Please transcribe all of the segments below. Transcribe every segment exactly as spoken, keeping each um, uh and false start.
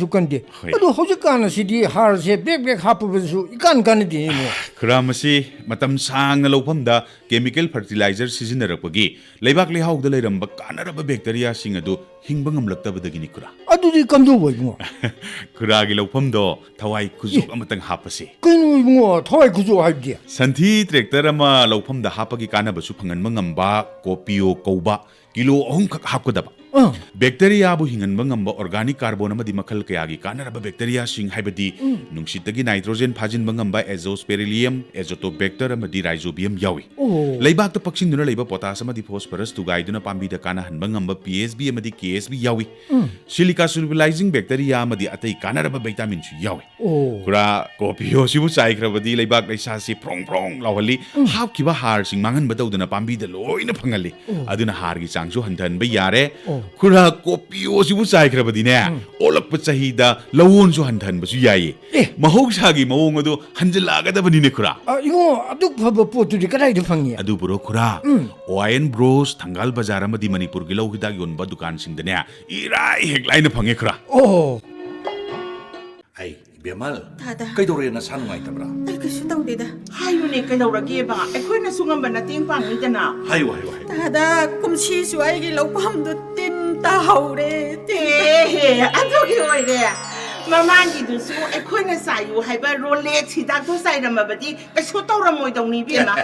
ꯀꯟꯗꯦ꯫ ꯍꯣꯏ꯫ ꯑꯗꯣ ꯍꯧꯖꯤꯛꯀꯥꯟ ꯑꯁꯤꯗꯤ ꯍꯥꯔꯁꯦ ꯕꯦꯛ ꯕꯦꯛ ꯍꯥꯞꯄꯕꯁꯨ ꯏꯀꯥꯟ ꯀꯥꯟꯅꯗꯦꯅꯦ ꯏꯕꯨꯡꯉꯣ꯫ ꯈꯨꯔꯥ, ꯃꯁꯤ ꯃꯇꯝ ꯁꯥꯡꯅ ꯂꯧꯐꯝꯗ chemical fertilizer ꯁꯤꯖꯤꯟꯅꯔꯛꯄꯒꯤ ꯂꯩꯕꯥꯛ ꯂꯩꯍꯥꯎꯗ ꯂꯩꯔꯝꯕ ꯀꯥꯟꯅꯔꯕ bacteria ꯁꯤꯡ ꯑꯗꯨ ꯍꯤꯡꯕ ꯉꯝꯂꯛꯇꯕꯗꯒꯤꯅꯤ ꯈꯨꯔꯥ꯫ ꯑꯗꯨꯗꯤ ꯀꯝꯗꯧꯕ ꯏꯕꯨꯡꯉꯣ? ꯈꯨꯔꯥꯒꯤ ꯂꯧꯐꯝꯗꯣ ꯊꯋꯥꯏ ꯈꯨꯖꯣꯞ ꯑꯦ꯫ ꯑꯃꯇꯪ ꯍꯥꯞꯄꯁꯦ꯫ ꯀꯩꯅꯣ ꯏꯕꯨꯡꯉꯣ, ꯊꯋꯥꯏ ꯈꯨꯖꯣꯞ ꯍꯥꯏꯕꯗꯤ? ꯁꯟꯊꯤ tractor ꯑꯃ ꯂꯧꯐꯝꯗ ꯍꯥꯞꯄꯒꯤ ꯀꯥꯟꯅꯕꯁꯨ ꯐꯪꯍꯟꯕ ꯉꯝꯕ ꯀꯣꯄꯤꯌꯣ ꯀꯧꯕ ꯀꯤꯂꯣ ꯑꯍꯨꯝ ꯈꯛ ꯍꯥꯞꯀꯗꯕ꯫ ꯑꯥ꯫ Bacteria ꯕꯨ ꯍꯤꯡꯍꯟꯕ ꯉꯝꯕ organic carbon ꯑꯃꯗꯤ ꯃꯈꯜ ꯀꯌꯥꯒꯤ ꯀꯥꯟꯅꯔꯕ bacteria ꯁꯤꯡ, ꯍꯥꯏꯕꯗꯤ ꯎꯝ꯫ ꯅꯨꯡꯁꯤꯠꯇꯒꯤ nitrogen ꯐꯥꯖꯤꯟꯕ ꯉꯝꯕ Azospirillum, Azotobacter ꯑꯃꯗꯤ Rhizobium ꯌꯥꯎꯏ꯫ ꯑꯣ꯫ ꯂꯩꯕꯥꯛꯇ ꯄꯛꯁꯤꯟꯗꯨꯅ ꯂꯩꯕ potash ꯑꯃꯗꯤ phosphorus ꯊꯨꯒꯥꯏꯗꯨꯅ ꯄꯥꯝꯕꯤꯗ ꯀꯥꯟꯅꯍꯟꯕ ꯉꯝꯕ P S B ꯑꯃꯗꯤ K S B ꯌꯥꯎꯏ꯫ ꯎꯝ꯫ Silica solubilizing bacteria ꯑꯃꯗꯤ ꯑꯇꯩ ꯀꯥꯟꯅꯔꯕ vitamin ꯁꯨ ꯌꯥꯎꯏ꯫ ꯑꯣ꯫ ꯈꯨꯔꯥ, ꯀꯣꯄꯤꯌꯣ ꯁꯤꯕꯨ ꯆꯥꯏꯈ꯭ꯔꯕꯗꯤ ꯂꯩꯕꯥꯛ ꯂꯩꯁꯥꯁꯤ ꯐ꯭ꯔꯣꯡ ꯐ꯭ꯔꯣꯡ ꯂꯥꯎꯍꯜꯂꯤ꯫ ꯎꯝ꯫ ꯍꯥꯞꯈꯤꯕ ꯍꯥꯔꯁꯤꯡ ꯃꯥꯡꯍꯟꯕ ꯇꯧꯗꯅ ꯄꯥꯝꯕꯤꯗ ꯂꯣꯏꯅ ꯐꯪꯍꯜꯂꯤ꯫ ꯑꯣ꯫ ꯑꯗꯨꯅ ꯍꯥꯔꯒꯤ ꯆꯥꯡꯁꯨ ꯍꯟꯊꯍꯟꯕ ꯌꯥꯔꯦ꯫ ꯑꯣ꯫ ꯈꯨꯔꯥ, ꯀꯣꯄꯤꯌꯣ ꯁꯤꯕꯨ ꯆꯥꯏꯈ꯭ꯔꯕꯗꯤꯅꯦ, ꯎꯝ꯫ ꯑꯣꯜꯂꯛꯄ ꯆꯍꯤꯗ ꯂꯧꯑꯣꯟꯁꯨ ꯍꯟꯊꯍꯟꯕꯁꯨ ꯌꯥꯏꯌꯦ꯫ ꯑꯦ꯫ ꯃꯍꯧꯁꯥꯒꯤ ꯃꯑꯣꯡ ꯑꯗꯨ ꯍꯟꯖꯤꯜꯂꯛꯑꯒꯗꯕꯅꯤꯅꯦ ꯈꯨꯔꯥ꯫ ꯑ, ꯏꯕꯨꯡꯉꯣ, ꯑꯗꯨꯛ ꯐꯕ ꯄꯣꯠꯇꯨꯗꯤ ꯀꯗꯥꯏꯗ ꯐꯪꯉꯤ? ꯑꯗꯨꯕꯨꯔꯣ ꯈꯨꯔꯥ, ꯎꯝ꯫ ꯑꯣ ꯑꯥꯏ ꯑꯦꯟ ꯕ꯭ꯔꯣꯁ ꯊꯪꯒꯥꯜ ꯕꯖꯥꯔ ꯑꯃꯗꯤ ꯃꯅꯤꯄꯨꯔꯒꯤ ꯂꯧ ꯍꯤꯗꯥꯛ ꯌꯣꯟꯕ ꯗꯨꯀꯥꯟꯁꯤꯡꯗꯅꯦ ꯏꯔꯥꯏ ꯍꯦꯛ ꯂꯥꯏꯅ ꯐꯪꯉꯦ ꯈꯨꯔꯥ꯫ ꯑꯣ꯫ ꯑꯩ, ꯏꯕꯦꯝꯃꯜ, ꯇꯥꯗ꯫ ꯀꯩꯗꯧꯔꯦ? ꯅꯁꯥ ꯅꯨꯡꯉꯥꯏꯇꯕ꯭ꯔꯥ? ꯑꯩ ꯀꯩꯁꯨ ꯇꯧꯗꯦꯗ꯫ ꯍꯥꯏꯌꯨꯅꯦ, ꯀꯩꯗꯧꯔꯒꯦꯕ? ꯑꯩꯈꯣꯏꯅꯁꯨ ꯉꯝꯕ ꯃꯇꯦꯡ ꯄꯥꯡꯅꯤꯗꯅ꯫ ꯍꯥꯏꯌꯨ, ꯍꯥꯏꯌꯨ, ꯍꯥꯏꯌꯨ꯫ ꯇꯥꯗ, ꯀꯨꯝꯁꯤꯁꯨ ꯑꯩꯒꯤ ꯂꯧꯐꯝꯗꯨ ꯇꯤꯟ ꯇꯥꯍꯧꯔꯦ, ꯇꯤꯟ꯫ ꯑꯦꯍꯦ, ꯑꯗꯨꯒꯤ ꯑꯣꯏꯔꯦ꯫ ꯃꯃꯥꯡꯒꯤꯗꯨꯁꯨ ꯑꯩꯈꯣꯏꯅ ꯆꯥꯏꯌꯨ ꯍꯥꯏꯕ ꯔꯣꯂꯦꯛꯁ ꯍꯤꯗꯥꯛꯇꯣ ꯆꯥꯏꯔꯝꯃꯕꯗꯤ ꯀꯩꯁꯨ ꯇꯧꯔꯝꯃꯣꯏꯗꯧꯅꯤ, ꯏꯕꯦꯝꯃ꯫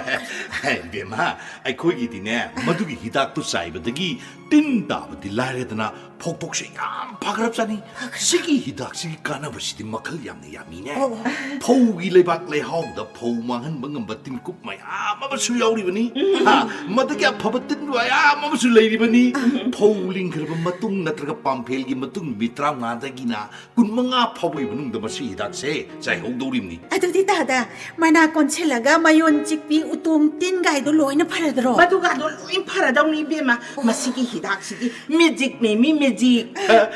ꯏꯕꯦꯝꯃ, ꯑꯩꯈꯣꯏꯒꯤꯗꯤꯅꯦ, ꯃꯗꯨꯒꯤ ꯍꯤꯗꯥꯛꯇꯨ ꯆꯥꯏꯕꯗꯒꯤ ꯇꯤꯟ ꯇꯥꯕꯗꯤ ꯂꯥꯏꯔꯗꯅ, ꯐꯧꯊꯣꯛꯁꯦ ꯌꯥꯝ ꯐꯈ꯭ꯔꯕꯖꯥꯠꯅꯤ꯫ ꯐꯈ꯭ꯔꯦ꯫ ꯁꯤꯒꯤ ꯍꯤꯗꯥꯛꯁꯤꯒꯤ ꯀꯥꯟꯅꯕꯁꯤꯗꯤ ꯃꯈꯜ ꯌꯥꯝꯅ ꯌꯥꯝꯃꯤꯅꯦ꯫ ꯑꯣ, ꯑꯣ꯫ ꯐꯧꯒꯤ ꯂꯩꯕꯥꯛ ꯂꯩꯍꯥꯎꯗ ꯐꯧ ꯃꯥꯡꯍꯟꯕ ꯉꯝꯕ ꯇꯤꯟꯀꯨꯞ ꯃꯌꯥꯝ ꯑꯃꯁꯨ ꯌꯥꯎꯔꯤꯕꯅꯤ꯫ ꯎꯝ꯫ ꯍꯥ, ꯃꯗꯒꯤ ꯑꯐꯕ ꯇꯤꯟ ꯃꯌꯥꯝ ꯑꯃꯁꯨ ꯂꯩꯔꯤꯕꯅꯤ꯫ ꯎꯝ꯫ ꯐꯧ ꯂꯤꯡꯈ꯭ꯔꯕ ꯃꯇꯨꯡ ꯅꯠꯇ꯭ꯔꯒ ꯄꯥꯝꯐꯦꯜꯒꯤ ꯃꯇꯨꯡ ꯅꯨꯃꯤꯠ ꯇꯔꯥꯃꯉꯥꯗꯒꯤꯅ ꯀꯨꯟꯃꯉꯥ ꯐꯥꯎꯕꯒꯤ ꯃꯅꯨꯡꯗ ꯃꯁꯤ ꯍꯤꯗꯥꯛꯁꯦ ꯆꯥꯏꯍꯧꯗꯧꯔꯤꯕꯅꯤ꯫ ꯑꯗꯨꯗꯤ ꯇꯥꯗ, ꯃꯅꯥ ꯀꯣꯟꯁꯤꯜꯂꯒ ꯃꯌꯣꯟ ꯆꯤꯛꯄꯤ, ꯎꯇꯣꯡ ꯇꯤꯟꯒꯥꯏꯗꯣ ꯂꯣꯏꯅ ꯐꯔꯗ꯭ꯔꯣ? ꯃꯗꯨꯒꯗꯣ ꯂꯣꯏ ꯐꯔꯗꯧꯅꯤ, ꯏꯕꯦꯝꯃ꯫ ꯃꯁꯤꯒꯤ ꯍꯤꯗꯥꯛꯁꯤꯗꯤ magic ꯅꯦꯃꯤ,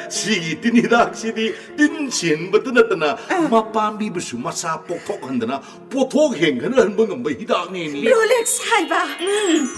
ꯁꯤꯒꯤ ꯇꯤꯟ ꯍꯤꯗꯥꯛꯁꯤꯗꯤ ꯇꯤꯟ ꯁꯤꯍꯟꯕꯇ ꯅꯠꯇꯅ ꯃꯄꯥꯝꯕꯤꯕꯨꯁꯨ ꯃꯆꯥ ꯄꯣꯛꯊꯣꯛꯍꯟꯗꯅ ꯄꯣꯠꯊꯣꯛ ꯍꯦꯟꯒꯠꯍꯟꯕ ꯉꯝꯕ ꯍꯤꯗꯥꯛꯅꯦꯃꯤ꯫ ꯔꯣꯂꯦꯛꯁ ꯍꯥꯏꯕ꯫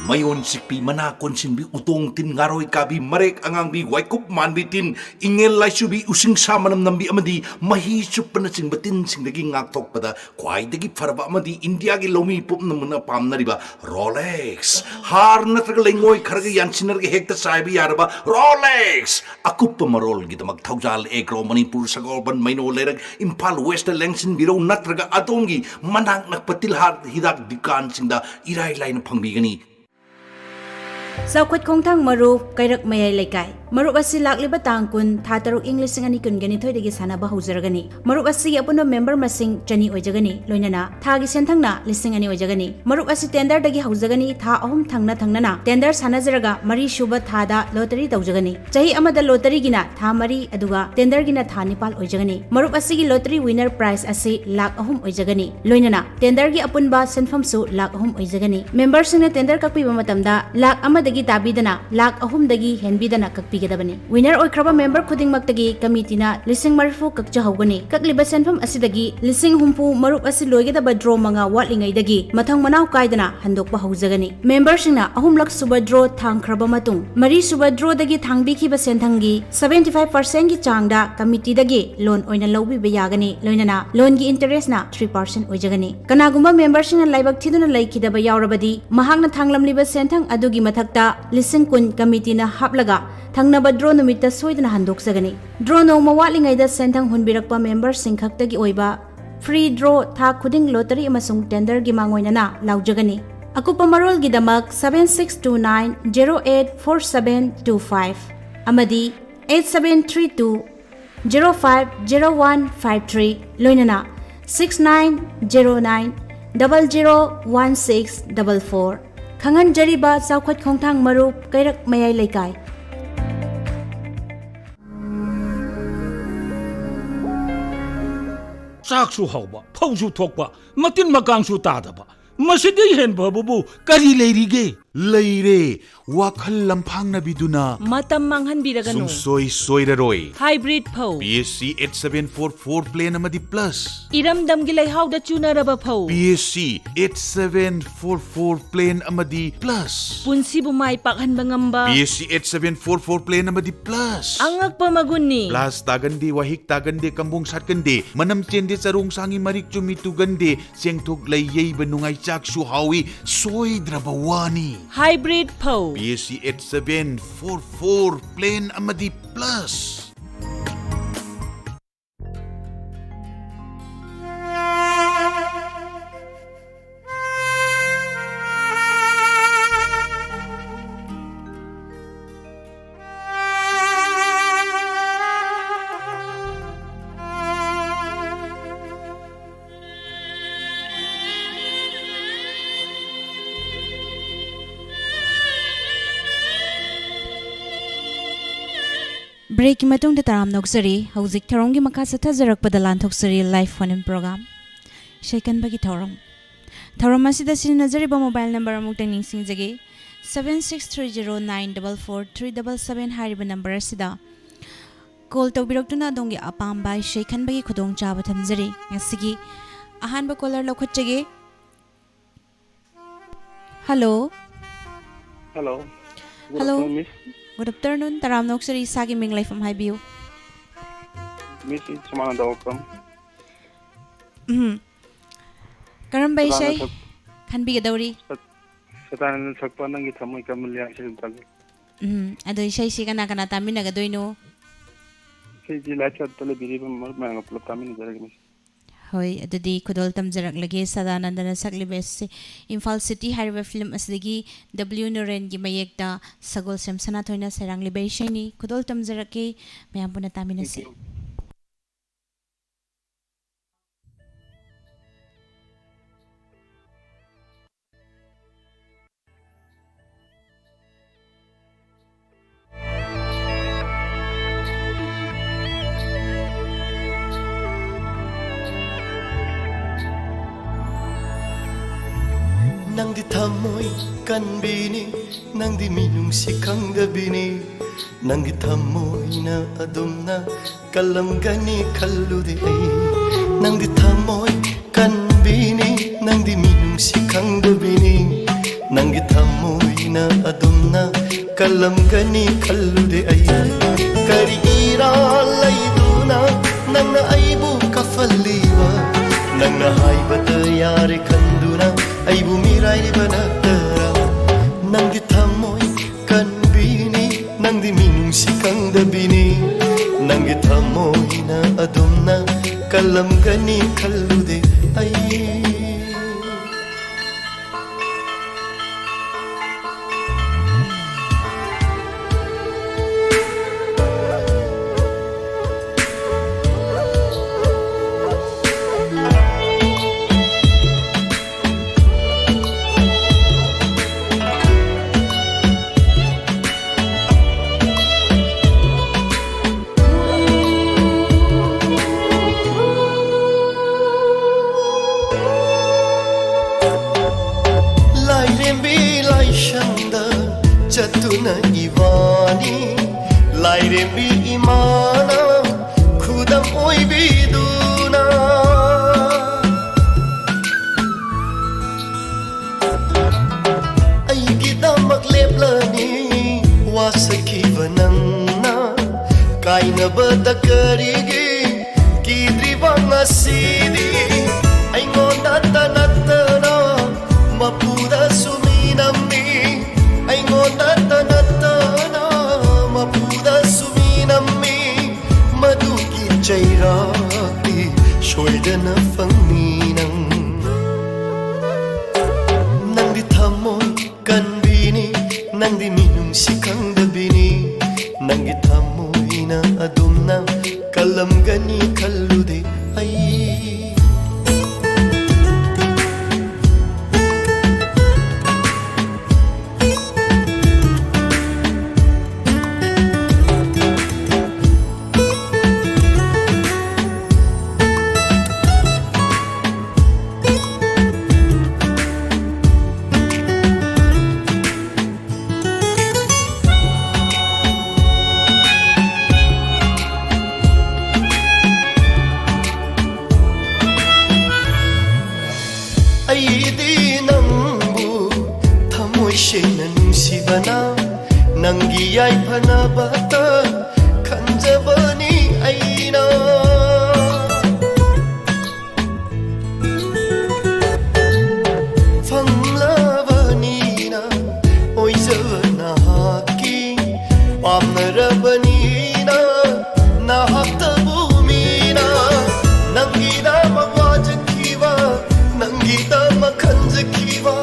ꯃꯌꯣꯟ ꯆꯤꯛꯄꯤ, ꯃꯅꯥ ꯀꯣꯟꯁꯤꯟꯕꯤ, ꯎꯇꯣꯡ ꯇꯤꯟ, ꯉꯥꯔꯣꯏ ꯀꯥꯕꯤ, ꯃꯔꯦꯛ ꯑꯉꯥꯡꯕꯤ, ꯋꯥꯏꯀꯨꯞ ꯃꯥꯟꯕꯤ ꯇꯤꯟ, ꯏꯉꯦꯜ ꯂꯥꯏꯆꯨꯕꯤ, ꯎꯁꯤꯡꯁꯥ ꯃꯅꯝ ꯅꯝꯕꯤ ꯑꯃꯗꯤ ꯃꯍꯤ ꯆꯨꯞꯄꯅꯆꯤꯡꯕ ꯇꯤꯟꯁꯤꯡꯗꯒꯤ ꯉꯥꯛꯊꯣꯛꯄꯗ ꯈ꯭ꯋꯥꯏꯗꯒꯤ ꯐꯔꯕ ꯑꯃꯗꯤ ꯏꯟꯗꯤꯌꯥꯒꯤ ꯂꯧꯃꯤ ꯄꯨꯝꯅꯃꯛꯅ ꯄꯥꯝꯅꯔꯤꯕ ꯔꯣꯂꯦꯛꯁ꯫ ꯍꯥꯔ ꯅꯠꯇ꯭ꯔꯒ ꯂꯩꯉꯣꯏ ꯈꯔꯒ ꯌꯥꯟꯁꯤꯟꯅꯔꯒ ꯍꯦꯛꯇ ꯆꯥꯏꯕ ꯌꯥꯔꯕ ꯔꯣꯂꯦꯛꯁ꯫ ꯑꯀꯨꯞꯄ ꯃꯔꯣꯜꯒꯤꯗꯃꯛ ꯊꯧꯖꯥꯜ ꯑꯦꯒ꯭ꯔꯣ, ꯃꯅꯤꯄꯨꯔ, ꯁꯒꯣꯜꯕꯟ, ꯃꯩꯅꯣ ꯂꯩꯔꯛ, ꯏꯝꯐꯥꯜ ꯋꯦꯁꯇ ꯂꯦꯡꯁꯤꯟꯕꯤꯔꯧ ꯅꯠꯇ꯭ꯔꯒ ꯑꯗꯣꯝꯒꯤ ꯃꯅꯥꯛ ꯅꯛꯄ ꯇꯤꯜꯍꯥꯠ ꯍꯤꯗꯥꯛ ꯗꯨꯀꯥꯟꯁꯤꯡꯗ ꯏꯔꯥꯏ ꯂꯥꯏꯅ ꯐꯪꯕꯤꯒꯅꯤ꯫ ꯆꯥꯎꯈꯠ ꯈꯣꯡꯊꯥꯡ ꯃꯔꯨꯞ ꯀꯩꯔꯛ ꯃꯌꯥꯏ ꯂꯩꯀꯥꯏ꯫ ꯃꯔꯨꯞ ꯑꯁꯤ ꯂꯥꯛꯂꯤꯕ ꯇꯥꯡ ꯀꯨꯟ, ꯊꯥ ꯇꯔꯨꯛ, ꯏꯪ ꯂꯤꯁꯤꯡ ꯑꯅꯤ ꯀꯨꯟꯒ ꯅꯤꯊꯣꯏꯗꯒꯤ ꯁꯥꯟꯅꯕ ꯍꯧꯖꯔꯒꯅꯤ꯫ ꯃꯔꯨꯞ ꯑꯁꯤꯒꯤ ꯑꯄꯨꯟꯕ ꯃꯦꯝꯕꯔ ꯃꯁꯤꯡ ꯆꯅꯤ ꯑꯣꯏꯖꯒꯅꯤ, ꯂꯣꯏꯅꯅ ꯊꯥꯒꯤ ꯁꯦꯟꯊꯪꯅ ꯂꯤꯁꯤꯡ ꯑꯅꯤ ꯑꯣꯏꯖꯒꯅꯤ꯫ ꯃꯔꯨꯞ ꯑꯁꯤ ꯇꯦꯟꯗꯔꯗꯒꯤ ꯍꯧꯖꯒꯅꯤ, ꯊꯥ ꯑꯍꯨꯝ ꯊꯪꯅ ꯊꯪꯅꯅ ꯇꯦꯟꯗꯔ ꯁꯥꯟꯅꯖꯔꯒ ꯃꯔꯤ ꯁꯨꯕ ꯊꯥꯗ ꯂꯣꯇꯔꯤ ꯇꯧꯖꯒꯅꯤ꯫ ꯆꯍꯤ ꯑꯃꯗ ꯂꯣꯇꯔꯤꯒꯤꯅ ꯊꯥ ꯃꯔꯤ ꯑꯗꯨꯒ ꯇꯦꯟꯗꯔꯒꯤꯅ ꯊꯥ ꯅꯤꯄꯥꯜ ꯑꯣꯏꯖꯒꯅꯤ꯫ ꯃꯔꯨꯞ ꯑꯁꯤꯒꯤ ꯂꯣꯇꯔꯤ ꯋꯤꯅꯔ ꯄ꯭ꯔꯥꯏꯖ ꯑꯁꯤ ꯂꯥꯈ ꯑꯍꯨꯝ ꯑꯣꯏꯖꯒꯅꯤ, ꯂꯣꯏꯅꯅ ꯇꯦꯟꯗꯔꯒꯤ ꯑꯄꯨꯟꯕ ꯁꯦꯟꯐꯝꯁꯨ ꯂꯥꯈ ꯑꯍꯨꯝ ꯑꯣꯏꯖꯒꯅꯤ꯫ ꯃꯦꯝꯕꯔꯁꯤꯡꯅ ꯇꯦꯟꯗꯔ ꯀꯛꯄꯤꯕ ꯃꯇꯝꯗ ꯂꯥꯈ ꯑꯃꯗꯒꯤ ꯇꯥꯕꯤꯗꯅ ꯂꯥꯈ ꯑꯍꯨꯝꯗꯒꯤ ꯍꯦꯟꯕꯤꯗꯅ ꯀꯛꯄꯤꯒꯗꯕꯅꯤ꯫ ꯋꯤꯅꯔ ꯑꯣꯏꯈ꯭ꯔꯕ ꯃꯦꯝꯕꯔ ꯈꯨꯗꯤꯡꯃꯛꯇꯒꯤ ꯀꯃꯤꯇꯤꯅ ꯂꯤꯁꯤꯡ ꯃꯔꯤꯐꯨ ꯀꯛꯆꯍꯧꯒꯅꯤ꯫ ꯀꯛꯂꯤꯕ ꯁꯦꯟꯐꯝ ꯑꯁꯤꯗꯒꯤ ꯂꯤꯁꯤꯡ ꯍꯨꯝꯐꯨ ꯃꯔꯨꯞ ꯑꯁꯤ ꯂꯣꯏꯒꯗꯕ ꯗ꯭ꯔꯣ ꯃꯉꯥ ꯋꯥꯠꯂꯤꯉꯩꯗꯒꯤ ꯃꯊꯪ ꯃꯅꯥꯎ ꯀꯥꯏꯗꯅ ꯍꯟꯗꯣꯛꯄ ꯍꯧꯖꯒꯅꯤ꯫ ꯃꯦꯝꯕꯔꯁꯤꯡꯅ ꯑꯍꯨꯝꯂꯛ ꯁꯨꯕ ꯗ꯭ꯔꯣ ꯊꯥꯡꯈ꯭ꯔꯕ ꯃꯇꯨꯡ, ꯃꯔꯤ ꯁꯨꯕ ꯗ꯭ꯔꯣꯗꯒꯤ ꯊꯥꯡꯕꯤꯈꯤꯕ ꯁꯦꯟꯊꯪꯒꯤ seventy five percent ꯒꯤ ꯆꯥꯡꯗ ꯀꯃꯤꯇꯤꯗꯒꯤ ꯂꯣꯟ ꯑꯣꯏꯅ ꯂꯧꯕꯤꯕ ꯌꯥꯒꯅꯤ, ꯂꯣꯏꯅꯅ ꯂꯣꯟꯒꯤ ꯏꯟꯇꯔꯦꯁꯅ three percent ꯑꯣꯏꯖꯒꯅꯤ꯫ ꯀꯅꯥꯒꯨꯝꯕ ꯃꯦꯝꯕꯔꯁꯤꯡꯅ ꯂꯥꯏꯕꯛ ꯊꯤꯗꯨꯅ ꯂꯩꯈꯤꯗꯕ ꯌꯥꯎꯔꯕꯗꯤ, ꯃꯍꯥꯛꯅ ꯊꯥꯡꯂꯝꯂꯤꯕ ꯁꯦꯟꯊꯪ ꯑꯗꯨꯒꯤ ꯃꯊꯛꯇ ꯂꯤꯁꯤꯡ ꯀꯨꯟ ꯀꯃꯤꯇꯤꯅ ꯍꯥꯞꯂꯒ ꯊꯪꯅꯕ ꯗ꯭ꯔꯣ ꯅꯨꯃꯤꯠꯇ ꯁꯣꯏꯗꯅ ꯍꯟꯗꯣꯛꯆꯒꯅꯤ꯫ ꯗ꯭ꯔꯣ ꯅꯣꯡꯃ ꯋꯥꯠꯂꯤꯉꯩꯗ ꯁꯦꯟꯊꯪ ꯍꯨꯟꯕꯤꯔꯛꯄ ꯃꯦꯝꯕꯔꯁꯤꯡ ꯈꯛꯇꯒꯤ ꯑꯣꯏꯕ ꯐ꯭ꯔꯤ ꯗ꯭ꯔꯣ ꯊꯥ ꯈꯨꯗꯤꯡ ꯂꯣꯇꯔꯤ ꯑꯃꯁꯨꯡ ꯇꯦꯟꯗꯔꯒꯤ ꯃꯥꯡꯑꯣꯏꯅꯅ ꯂꯥꯎꯖꯒꯅꯤ꯫ ꯑꯀꯨꯞꯄ ꯃꯔꯣꯜꯒꯤꯗꯃꯛ seven six two nine zero eight four seven two five ꯑꯃꯗꯤ eight seven three two zero five zero one five three, ꯂꯣꯏꯅꯅ six nine zero nine double zero one six double four꯫ ꯈꯪꯍꯟꯖꯔꯤꯕ ꯆꯥꯎꯈꯠ ꯈꯣꯡꯊꯥꯡ ꯃꯔꯨꯞ ꯀꯩꯔꯛ ꯃꯌꯥꯏ ꯂꯩꯀꯥꯏ꯫ ꯆꯥꯛꯁꯨ ꯍꯥꯎꯕ, ꯐꯧꯁꯨ ꯊꯣꯛꯄ, ꯃꯇꯤꯟ ꯃꯀꯥꯡꯁꯨ ꯇꯥꯗꯕ, ꯃꯁꯤꯗꯒꯤ ꯍꯦꯟ ꯐꯕꯕꯨ ꯀꯔꯤ ꯂꯩꯔꯤꯒꯦ? ꯂꯩꯔꯦ꯫ ꯋꯥꯈꯜ ꯂꯝꯐꯥꯡꯅꯕꯤꯗꯨꯅ ꯃꯇꯝ ꯃꯥꯡꯍꯟꯕꯤꯔꯒꯅꯨ꯫ ꯁꯨꯡꯁꯣꯏ ꯁꯣꯏꯔꯔꯣꯏ꯫ Hybrid ꯐꯧ꯫ P S C eight seven four four plain ꯑꯃꯗꯤ plus꯫ ꯏꯔꯝꯗꯝꯒꯤ ꯂꯩꯍꯥꯎꯗ ꯆꯨꯅꯔꯕ ꯐꯧ꯫ P S C eight seven four four plain ꯑꯃꯗꯤ plus꯫ ꯄꯨꯟꯁꯤꯕꯨ ꯃꯥꯏ ꯄꯥꯛꯍꯟꯕ ꯉꯝꯕ꯫ P S C eight seven four four plain ꯑꯃꯗꯤ plus꯫ ꯑꯉꯛꯄ ꯃꯒꯨꯟꯅꯤ꯫ Blast ꯇꯥꯒꯟꯗꯦ, ꯋꯥꯍꯤꯛ ꯇꯥꯒꯟꯗꯦ, ꯀꯝꯕꯣꯡ ꯁꯥꯠꯀꯟꯗꯦ, ꯃꯅꯝ ꯆꯦꯟꯗꯦ, ꯆꯔꯣꯡ ꯁꯥꯡꯉꯤ, ꯃꯔꯤꯛ ꯆꯨꯝꯃꯤ, ꯇꯨꯒꯟꯗꯦ, ꯆꯦꯡꯊꯣꯛ ꯂꯩ ꯌꯩꯕ ꯅꯨꯡꯉꯥꯏ, ꯆꯥꯛꯁꯨ ꯍꯥꯎꯏ, ꯁꯣꯏꯗ꯭ꯔꯕ ꯋꯥꯅꯤ꯫ Hybrid ꯐꯧ꯫ P S C eight seven four four plain ꯑꯃꯗꯤ plus꯫ Breakꯀꯤ ꯃꯇꯨꯡꯗ ꯇꯔꯥꯝꯅ ꯑꯣꯛꯆꯔꯤ꯫ ꯍꯧꯖꯤꯛ ꯊꯧꯔꯝꯒꯤ ꯃꯈꯥ ꯆꯠꯊꯖꯔꯛꯄꯗ ꯂꯥꯟꯊꯣꯛꯆꯔꯤ live phone-in program ꯏꯁꯩ ꯈꯟꯕꯒꯤ ꯊꯧꯔꯝ꯫ ꯊꯧꯔꯝ ꯑꯁꯤꯗ ꯁꯤꯖꯤꯟꯅꯖꯔꯤꯕ mobile number ꯑꯃꯨꯛꯇꯪ ꯅꯤꯡꯁꯤꯡꯖꯒꯦ, seven six three zero nine double four three double seven ꯍꯥꯏꯔꯤꯕ number ꯑꯁꯤꯗ call ꯇꯧꯕꯤꯔꯛꯇꯨꯅ ꯑꯗꯣꯝꯒꯤ ꯑꯄꯥꯝꯕ ꯏꯁꯩ ꯈꯟꯕꯒꯤ ꯈꯨꯗꯣꯡꯆꯥꯕ ꯊꯝꯖꯔꯤ꯫ ꯉꯁꯤꯒꯤ ꯑꯍꯥꯟꯕ caller ꯂꯧꯈꯠꯆꯒꯦ꯫ Hello꯫ Hello꯫ Good Hello꯫ Afternoon, Miss꯫ Good afternoon꯫ ꯇꯔꯥꯝꯅ ꯑꯣꯛꯆꯔꯤ, ꯏꯁꯥꯒꯤ ꯃꯤꯡ ꯂꯩꯐꯝ ꯍꯥꯏꯕꯤꯌꯨ꯫ Miss is Sumananda Okam꯫ ꯎꯝ꯫ ꯀꯔꯝꯕ ꯁꯗꯥꯅꯟꯗ ꯏꯁꯩ ꯁꯛ-, ꯈꯟꯕꯤꯒꯗꯧꯔꯤ? ꯁꯠ-, ꯁꯗꯥꯅꯟꯗ ꯁꯛꯄ ꯅꯪꯒꯤ ꯊꯃꯣꯏ ꯀꯃꯜ ꯌꯥꯡꯁꯤꯜ ꯇꯥꯕꯤꯌꯨ꯫ ꯎꯝ, ꯑꯗꯣ ꯏꯁꯩꯁꯤ ꯀꯅꯥ ꯀꯅꯥ ꯇꯥꯃꯤꯟꯅꯒꯗꯣꯏꯅꯣ? ꯏꯁꯩꯁꯤ live chat-ꯇ ꯂꯩꯕꯤꯔꯤꯕ ꯃꯔꯨꯞ ꯃꯌꯥꯝꯒ ꯄꯨꯂꯞ ꯇꯥꯃꯤꯟꯅꯖꯔꯒꯦ, Miss꯫ ꯍꯣꯏ, ꯑꯗꯨꯗꯤ ꯈꯨꯗꯣꯜ ꯇꯝꯖꯔꯛꯂꯒꯦ꯫ ꯁꯗꯥꯅꯟꯗꯅ ꯁꯛꯂꯤꯕ ꯑꯁꯤ ꯏꯝꯐꯥꯜ ꯁꯤꯇꯤ ꯍꯥꯏꯔꯤꯕ film ꯑꯁꯤꯗꯒꯤ W ꯅꯣꯔꯦꯟꯒꯤ ꯃꯌꯦꯛꯇ ꯁꯒꯣꯜꯁꯦꯝ ꯁꯅꯥꯊꯣꯏꯅ ꯁꯩꯔꯥꯡꯂꯤꯕ ꯏꯁꯩꯅꯤ꯫ ꯈꯨꯗꯣꯜ ꯇꯝꯖꯔꯛꯀꯦ, ꯃꯌꯥꯝ ꯄꯨꯟꯅ ꯇꯥꯃꯤꯟꯅꯁꯤ꯫ Thank you꯫ ꯅꯪꯗꯤ ꯊꯃꯣꯏ ꯀꯟꯕꯤꯅꯤ, ꯅꯪꯗꯤ ꯃꯤꯅꯨꯡꯁꯤ ꯈꯪꯗꯕꯤꯅꯤ, ꯅꯪꯒꯤ ꯊꯃꯣꯏꯅ ꯑꯗꯨꯝꯅ ꯀꯜꯂꯝꯒꯅꯤ ꯈꯜꯂꯨꯗꯦ ꯑꯩ꯫ ꯅꯪꯗꯤ ꯊꯃꯣꯏ ꯀꯟꯕꯤꯅꯤ, ꯅꯪꯗꯤ ꯃꯤꯅꯨꯡꯁꯤ ꯈꯪꯗꯕꯤꯅꯤ, ꯅꯪꯒꯤ ꯊꯃꯣꯏꯅ ꯑꯗꯨꯝꯅ ꯀꯜꯂꯝꯒꯅꯤ ꯈꯜꯂꯨꯗꯦ ꯑꯩ꯫ ꯀꯔꯤꯒꯤꯔꯥ ꯂꯩꯗꯨꯅ ꯅꯪꯅ ꯑꯩꯕꯨ ꯀꯥꯐꯜꯂꯤꯕ? ꯅꯪꯅ ꯍꯥꯏꯕꯗ ꯌꯥꯔꯦ ꯈꯟꯗꯨꯅ ꯑꯩꯕꯨ ꯃꯤꯔꯥꯏꯔꯤꯕ ꯅꯠꯇꯔꯥ? ꯅꯪꯒꯤ ꯊꯃꯣꯏ ꯀꯟꯕꯤꯅꯤ, ꯅꯪꯗꯤ ꯃꯤꯅꯨꯡꯁꯤ ꯈꯪꯗꯕꯤꯅꯤ, ꯅꯪꯒꯤ ꯊꯃꯣꯏꯅ ꯑꯗꯨꯝꯅ ꯀꯜꯂꯝꯒꯅꯤ ꯈꯜꯂꯨꯗꯦ ꯑꯩ꯫ ꯂꯥꯏꯔꯦꯝꯕꯤ ꯂꯥꯏꯁꯪꯗ ꯆꯠꯇꯨꯅ ꯏꯕꯥꯅꯤ, ꯂꯥꯏꯔꯦꯝꯕꯤ ꯏꯃꯥꯅ ꯈꯨꯗꯝ ꯑꯣꯏꯕꯤꯗꯨꯅ ꯑꯩꯒꯤꯗꯃꯛ ꯂꯦꯞꯂꯅꯤ꯫ ꯋꯥꯁꯛꯈꯤꯕ ꯅꯪꯅ ꯀꯥꯏꯅꯕꯗ ꯀꯔꯤꯒꯤ ꯀꯤꯗ꯭ꯔꯤꯕ ꯉꯁꯤꯗꯤ? ꯑꯩꯉꯣꯟꯗꯇ ꯅꯠꯇꯅ ꯃꯄꯨꯗꯁꯨ ꯃꯤ ꯅꯝꯃꯤ, ꯑꯩꯉꯣꯟꯗꯇ ꯅꯠꯇꯅ ꯃꯄꯨꯗꯁꯨ ꯃꯤ ꯅꯝꯃꯤ꯫ ꯃꯗꯨꯒꯤ ꯆꯩꯔꯥꯛꯇꯤ ꯁꯣꯏꯗꯅ ꯐꯪꯅꯤ ꯅꯪ꯫ ꯅꯪꯗꯤ ꯊꯃꯣꯏ ꯀꯟꯕꯤꯅꯤ, ꯅꯪꯗꯤ ꯃꯤꯅꯨꯡꯁꯤ ꯈꯪꯗꯕꯤꯅꯤ, ꯅꯪꯒꯤ ꯊꯃꯣꯏꯅ ꯑꯗꯨꯝꯅ ꯀꯜꯂꯝꯒꯅꯤ ꯈꯜꯂꯨꯗꯦ ꯑꯩ꯫ ꯑꯩꯗꯤ ꯅꯪꯕꯨ ꯊꯃꯣꯏ ꯁꯦꯡꯅ ꯅꯨꯡꯁꯤꯕꯅ, ꯅꯪꯒꯤ ꯌꯥꯏꯐꯅꯕꯇ ꯈꯟꯖꯕꯅꯤ ꯑꯩꯅ꯫ ꯐꯪꯂꯕꯅꯤꯅ ꯑꯣꯏꯖꯕ ꯅꯍꯥꯛꯀꯤ, ꯄꯥꯝꯅꯔꯕꯅꯤꯅ ꯅꯍꯥꯛꯇꯕꯨ ꯃꯤꯅ꯫ ꯅꯪꯒꯤꯗꯃꯛ ꯋꯥꯖꯈꯤꯕ, ꯅꯪꯒꯤꯗꯃꯛ ꯈꯟꯖꯈꯤꯕ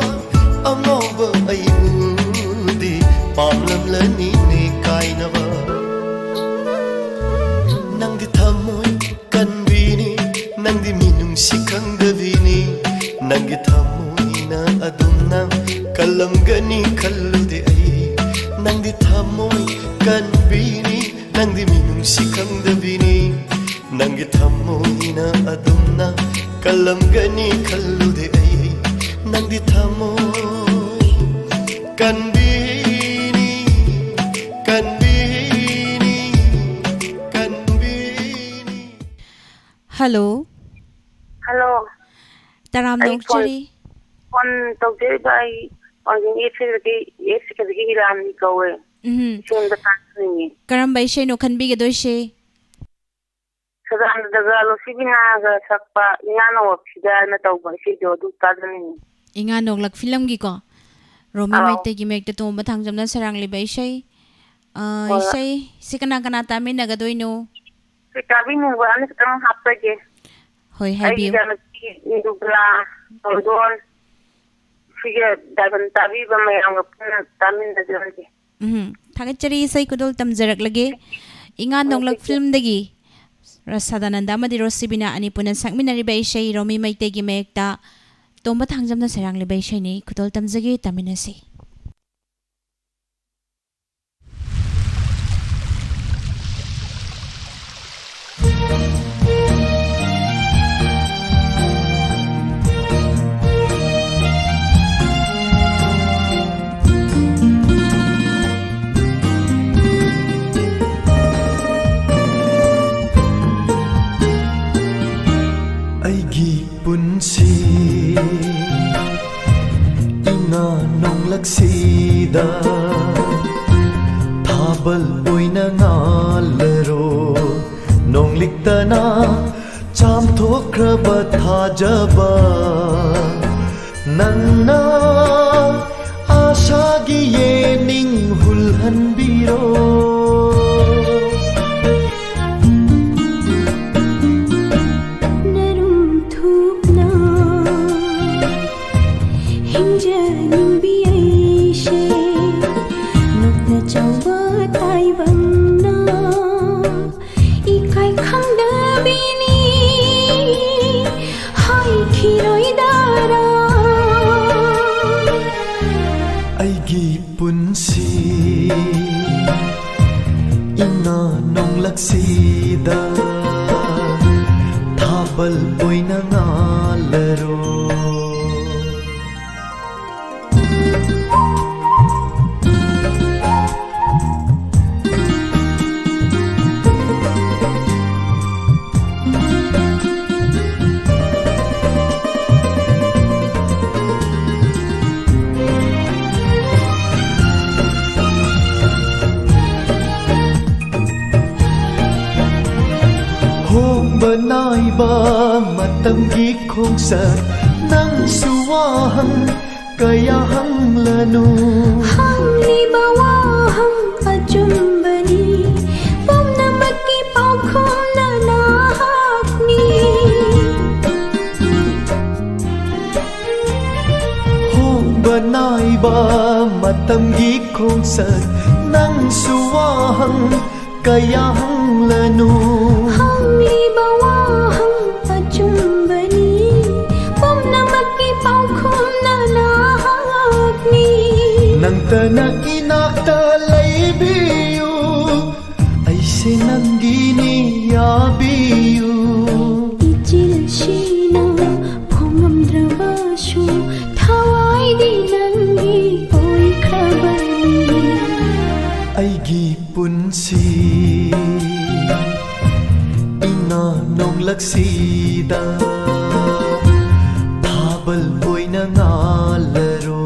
ꯑꯉꯧꯕ ꯑꯩꯕꯨꯗꯤ ꯄꯥꯝꯂꯝꯂꯅꯤꯅꯦ ꯀꯥꯏꯅꯕ꯫ ꯅꯪꯗꯤ ꯊꯃꯣꯏ ꯀꯟꯕꯤꯅꯤ, ꯅꯪꯗꯤ ꯃꯤꯅꯨꯡꯁꯤ ꯈꯪꯗꯕꯤꯅꯤ꯫ ꯅꯪꯒꯤ ꯊꯃꯣꯏꯅ ꯑꯗꯨꯝꯅ ꯀꯜꯂꯝꯒꯅꯤ ꯈꯜꯂꯨꯗꯦ ꯑꯩ꯫ ꯅꯪꯗꯤ ꯊꯃꯣꯏ ꯀꯟꯕꯤꯅꯤ, ꯅꯪꯗꯤ ꯃꯤꯅꯨꯡꯁꯤ ꯈꯪꯗꯕꯤꯅꯤ꯫ ꯅꯪꯒꯤ ꯊꯃꯣꯏꯅ ꯑꯗꯨꯝꯅ ꯀꯜꯂꯝꯒꯅꯤ ꯈꯜꯂꯨꯗꯦ ꯑꯩ꯫ ꯅꯪꯗꯤ ꯊꯃꯣꯏ ꯀꯟꯕꯤꯅꯤ, ꯀꯟꯕꯤꯅꯤ, ꯀꯟꯕꯤꯅꯤ꯫ ꯍꯜꯂꯣ꯫ ꯍꯜꯂꯣ꯫ ꯇꯔꯥꯝꯅ ꯑꯩ ꯐꯣꯟ, ꯑꯣꯛꯆꯔꯤ꯫ ꯐꯣꯟ ꯇꯧꯖꯔꯤꯕ ꯑꯩ ꯋꯥꯡꯖꯤꯡ ꯑꯦꯞ ꯁꯤꯗꯒꯤ, ꯑꯦꯞ ꯁꯤꯗꯒꯤ ꯏꯔꯥꯅꯤ ꯀꯧꯋꯦ꯫ ꯎꯝ꯫ ꯏꯁꯩ ꯑꯝꯇ ꯇꯥꯖꯅꯤꯡꯉꯤ꯫ ꯀꯔꯝꯕ ꯏꯁꯩꯅꯣ ꯈꯟꯕꯤꯒꯗꯣꯏꯁꯦ? ꯁꯗꯥꯅꯟꯗꯒ ꯂꯣꯁꯤꯕꯤꯅꯥꯒ ꯁꯛꯄ ꯏꯉꯥ ꯅꯣꯡꯂꯛꯁꯤꯗꯅ ꯇꯧꯕ ꯏꯁꯩꯗꯣ ꯑꯗꯨ ꯇꯥꯖꯅꯤꯡꯉꯤ꯫ ꯏꯉꯥ ꯅꯣꯡꯂꯛ ꯐꯤꯂꯝꯒꯤꯀꯣ? ꯔꯣꯃꯤ ꯑꯥꯎ꯫ ꯃꯩꯇꯩꯒꯤ ꯃꯌꯦꯛꯇ ꯇꯣꯝꯕ ꯊꯥꯡꯖꯝꯅ ꯁꯩꯔꯥꯡꯂꯤꯕ ꯏꯁꯩ꯫ ꯑ, ꯍꯣꯏ꯫ ꯏꯁꯩ ꯁꯤ ꯀꯅꯥ ꯀꯅꯥ ꯇꯥꯃꯤꯟꯅꯒꯗꯣꯏꯅꯣ? ꯁꯤ ꯇꯥꯕꯤꯅꯤꯡꯕ ꯑꯅꯤꯈꯛꯇꯪ ꯍꯥꯞꯆꯒꯦ꯫ ꯍꯣꯏ, ꯑꯩꯒꯤ ꯍꯥꯏꯕꯤꯌꯨ꯫ ꯏꯆꯥꯅꯨꯄꯤ ꯏꯟꯗꯨꯕꯂꯥ, ꯇꯣꯟꯗꯣꯟ, ꯁꯤꯒ ꯗꯥꯏꯃꯟ ꯇꯥꯕꯤꯕ ꯃꯌꯥꯝꯒ ꯄꯨꯟꯅ ꯇꯥꯃꯤꯟꯅꯖꯔꯒꯦ꯫ ꯎꯝ, ꯊꯥꯒꯠꯆꯔꯤ꯫ ꯏꯁꯩ ꯈꯨꯗꯣꯜ ꯇꯝꯖꯔꯛꯂꯒꯦ꯫ ꯏꯉꯥ ꯅꯣꯡꯂꯛ ꯐꯤꯂꯝꯗꯒꯤ ꯔ-, ꯁꯗꯥꯅꯟꯗ ꯑꯃꯗꯤ ꯔꯣꯁꯤꯕꯤꯅꯥ ꯑꯅꯤ ꯄꯨꯟꯅ ꯁꯛꯃꯤꯟꯅꯔꯤꯕ ꯏꯁꯩ ꯔꯣꯃꯤ ꯃꯩꯇꯩꯒꯤ ꯃꯌꯦꯛꯇ ꯇꯣꯝꯕ ꯊꯥꯡꯖꯝꯅ ꯁꯩꯔꯥꯡꯂꯤꯕ ꯏꯁꯩꯅꯤ꯫ ꯈꯨꯗꯣꯜ ꯇꯝꯖꯒꯦ, ꯇꯥꯃꯤꯟꯅꯁꯤ꯫ ꯑꯩꯒꯤ ꯄꯨꯟꯁꯤ ꯏꯉꯥ ꯅꯣꯡꯂꯛꯁꯤꯗ ꯊꯥꯕꯜ ꯑꯣꯏꯅ ꯉꯥꯜꯂꯔꯣ꯫ ꯅꯣꯡꯂꯤꯛꯇꯅ ꯆꯥꯝꯊꯣꯛꯈ꯭ꯔꯕ ꯊꯥꯖꯕ ꯅꯪꯅ ꯑꯥꯁꯥꯒꯤ ꯌꯦꯅꯤꯡ ꯍꯨꯜꯍꯟꯕꯤꯔꯣ꯫ ꯅꯔꯨꯝ ꯊꯨꯞꯅ ꯍꯤꯡꯖꯅꯤꯡꯕꯤ ꯑꯩꯁꯦ ꯅꯣꯛꯅ ꯆꯥꯎꯕ ꯇꯥꯏꯕꯪꯅ ꯏꯀꯥꯏ ꯈꯪꯗꯕꯤꯅꯤ ꯍꯥꯏꯈꯤꯔꯣꯏꯗꯔꯥ? ꯑꯩꯒꯤ ꯄꯨꯟꯁꯤ ꯏꯉꯥ ꯅꯣꯡꯂꯛꯁꯤꯗ ꯊꯥꯕꯜ ꯑꯣꯏꯅ ꯉꯥꯜꯂꯔꯣ꯫ ꯍꯣꯡꯕ ꯅꯥꯏꯕ ꯃꯇꯝꯒꯤ ꯈꯣꯡꯆꯠ ꯅꯪꯁꯨ ꯋꯥꯍꯪ ꯀꯌꯥ ꯍꯪꯂꯅꯨ꯫ ꯍꯪꯂꯤꯕ ꯋꯥꯍꯪ ꯑꯆꯨꯝꯕꯅꯤ, ꯄꯨꯝꯅꯃꯛꯀꯤ ꯄꯥꯎꯈꯨꯝꯅ ꯅꯍꯥꯛꯅꯤ꯫ ꯍꯣꯡꯕ ꯅꯥꯏꯕ ꯃꯇꯝꯒꯤ ꯈꯣꯡꯆꯠ ꯅꯪꯁꯨ ꯋꯥꯍꯪ ꯀꯌꯥ ꯍꯪꯂꯅꯨ꯫ ꯍꯪꯂꯤꯕ ꯋꯥꯍꯪ ꯑꯆꯨꯝꯕꯅꯤ, ꯄꯨꯝꯅꯃꯛꯀꯤ ꯄꯥꯎꯈꯨꯝꯅ ꯅꯍꯥꯛꯅꯤ꯫ ꯅꯪꯇꯅ ꯏꯅꯥꯛꯇ ꯂꯩꯕꯤꯌꯨ, ꯑꯩꯁꯦ ꯅꯪꯒꯤꯅꯤ ꯌꯥꯕꯤꯌꯨ꯫ ꯏꯆꯤꯜꯁꯤꯅ ꯐꯣꯡꯉꯝꯗ꯭ꯔꯕꯁꯨ ꯊꯋꯥꯏꯗꯤ ꯅꯪꯒꯤ ꯑꯣꯏꯈ꯭ꯔꯕꯅꯤ꯫ ꯑꯩꯒꯤ ꯄꯨꯟꯁꯤ ꯏꯉꯥ ꯅꯣꯡꯂꯛꯁꯤꯗ ꯊꯥ ꯕꯜꯕ ꯑꯣꯏꯅ ꯉꯥꯜꯂꯔꯣ꯫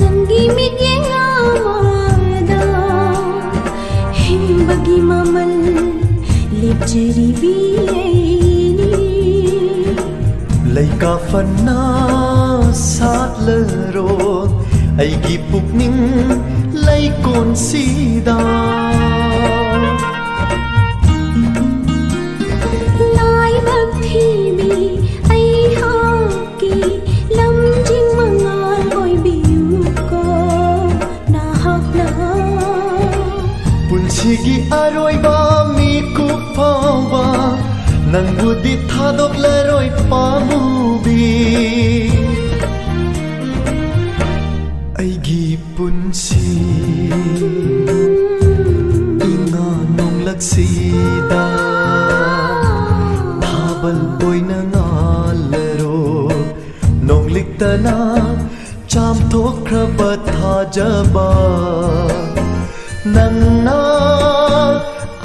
ꯅꯪꯒꯤ ꯃꯤꯠꯌꯦꯡ ꯑꯃꯗ ꯍꯤꯡꯕꯒꯤ ꯃꯃꯜ ꯂꯦꯞꯆꯔꯤꯕꯤ ꯑꯩꯅꯤ꯫ ꯂꯩꯀꯥ ꯐꯅ ꯁꯥꯠꯂꯔꯣ ꯑꯩꯒꯤ ꯄꯨꯛꯅꯤꯡ ꯂꯩꯀꯣꯟꯁꯤꯗ꯫ ꯂꯥꯏꯕꯛ ꯊꯤꯕꯤ ꯑꯩꯍꯥꯛꯀꯤ ꯂꯝꯖꯤꯡ ꯃꯉꯥꯜ ꯑꯣꯏꯕꯤꯌꯨꯀꯣ ꯅꯍꯥꯛꯅ꯫ ꯄꯨꯟꯁꯤꯒꯤ ꯑꯔꯣꯏꯕ ꯃꯤꯀꯨꯞ ꯐꯥꯎꯕ ꯅꯪꯕꯨꯗꯤ ꯊꯥꯗꯣꯛꯂꯔꯣꯏ ꯄꯥꯝꯃꯨꯕꯤ꯫ ꯑꯩꯒꯤ ꯄꯨꯟꯁꯤ ꯏꯉꯥ ꯅꯣꯡꯂꯛꯁꯤꯗ ꯊꯥꯕꯜ ꯑꯣꯏꯅ ꯉꯥꯜꯂꯔꯣ꯫ ꯅꯣꯡꯂꯤꯛꯇꯅ ꯆꯥꯝꯊꯣꯛꯈ꯭ꯔꯕ ꯊꯥꯖꯕ ꯅꯪꯅ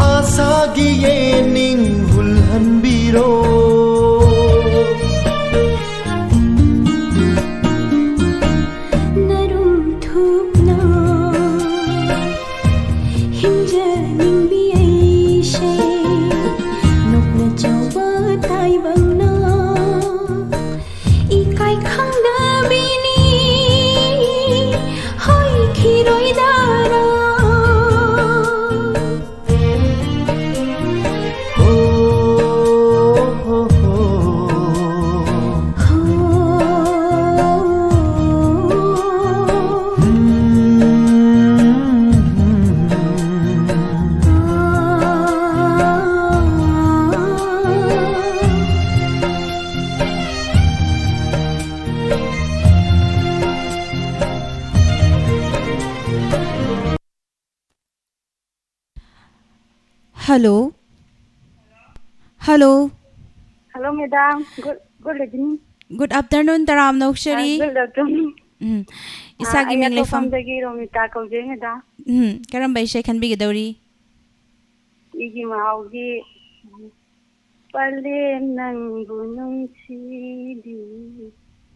ꯑꯥꯁꯥꯒꯤ ꯌꯦꯅꯤꯡ ꯍꯨꯜꯍꯟꯕꯤꯔꯣ꯫ ꯅꯔꯨꯝ ꯊꯨꯞꯅ ꯍꯤꯡꯖꯅꯤꯡꯕꯤ ꯑꯩꯁꯦ ꯅꯣꯛꯅ ꯆꯥꯎꯕ ꯇꯥꯏꯕꯪꯅ ꯏꯀꯥꯏ ꯈꯪꯗꯕꯤꯅꯤ ꯍꯣꯏꯈꯤꯔꯣꯏꯗꯔꯥ꯫ ꯍꯣ, Hello. Hello. Hello, madam. Good, good evening. Good afternoon, ꯇꯔꯥꯝꯅ ꯑꯣꯛꯆꯔꯤ꯫ Good afternoon. ꯎꯝ꯫ ꯏꯁꯥꯒꯤ ꯃꯤꯡ ꯂꯩꯐꯝ꯫ ꯑꯩ ꯔꯣꯃꯤꯇꯥ ꯀꯧꯖꯩ, madam. ꯎꯝ꯫ ꯀꯔꯝꯕ ꯏꯁꯩ ꯈꯟꯕꯤꯒꯗꯧꯔꯤ? ꯏꯒꯤ ꯃꯍꯥꯎꯒꯤ ꯄꯂꯦꯝ ꯅꯪꯕꯨ ꯅꯨꯡꯁꯤꯕꯤ,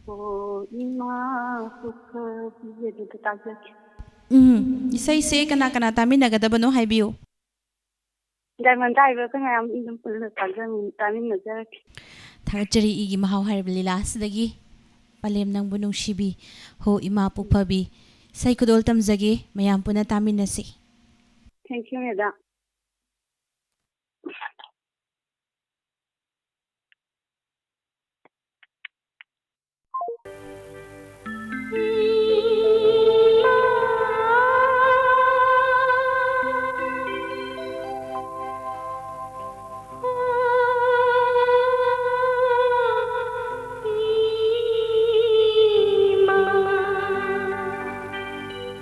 ꯑꯣ ꯏꯃꯥ ꯄꯨꯛꯈꯕꯤ ꯑꯗꯨꯗ ꯇꯥꯖꯒꯦ꯫ ꯎꯝ꯫ ꯏꯁꯩꯁꯦ ꯀꯅꯥ ꯀꯅꯥ ꯇꯥꯃꯤꯟꯅꯒꯗꯕꯅꯣ ꯍꯥꯏꯕꯤꯌꯨ꯫ Diamond ꯍꯥꯏꯕ ꯑꯩꯈꯣꯏ ꯃꯌꯥꯝ ꯑꯗꯨꯝ ꯄꯨꯟꯅ ꯇꯥꯖꯃꯤꯟ-, ꯇꯥꯃꯤꯟꯅꯖꯔꯒꯦ꯫ ꯊꯥꯒꯠꯆꯔꯤ ꯏꯒꯤ ꯃꯍꯥꯎ ꯍꯥꯏꯔꯤꯕ ꯂꯤꯂꯥ ꯑꯁꯤꯗꯒꯤ꯫ ꯄꯂꯦꯝ ꯅꯪꯕꯨ ꯅꯨꯡꯁꯤꯕꯤ, ꯍꯣ ꯏꯃꯥ ꯄꯨꯛꯐꯕꯤ꯫ ꯏꯁꯩ ꯈꯨꯗꯣꯜ ꯇꯝꯖꯒꯦ, ꯃꯌꯥꯝ ꯄꯨꯟꯅ ꯇꯥꯃꯤꯟꯅꯁꯤ꯫ Thank you, madam.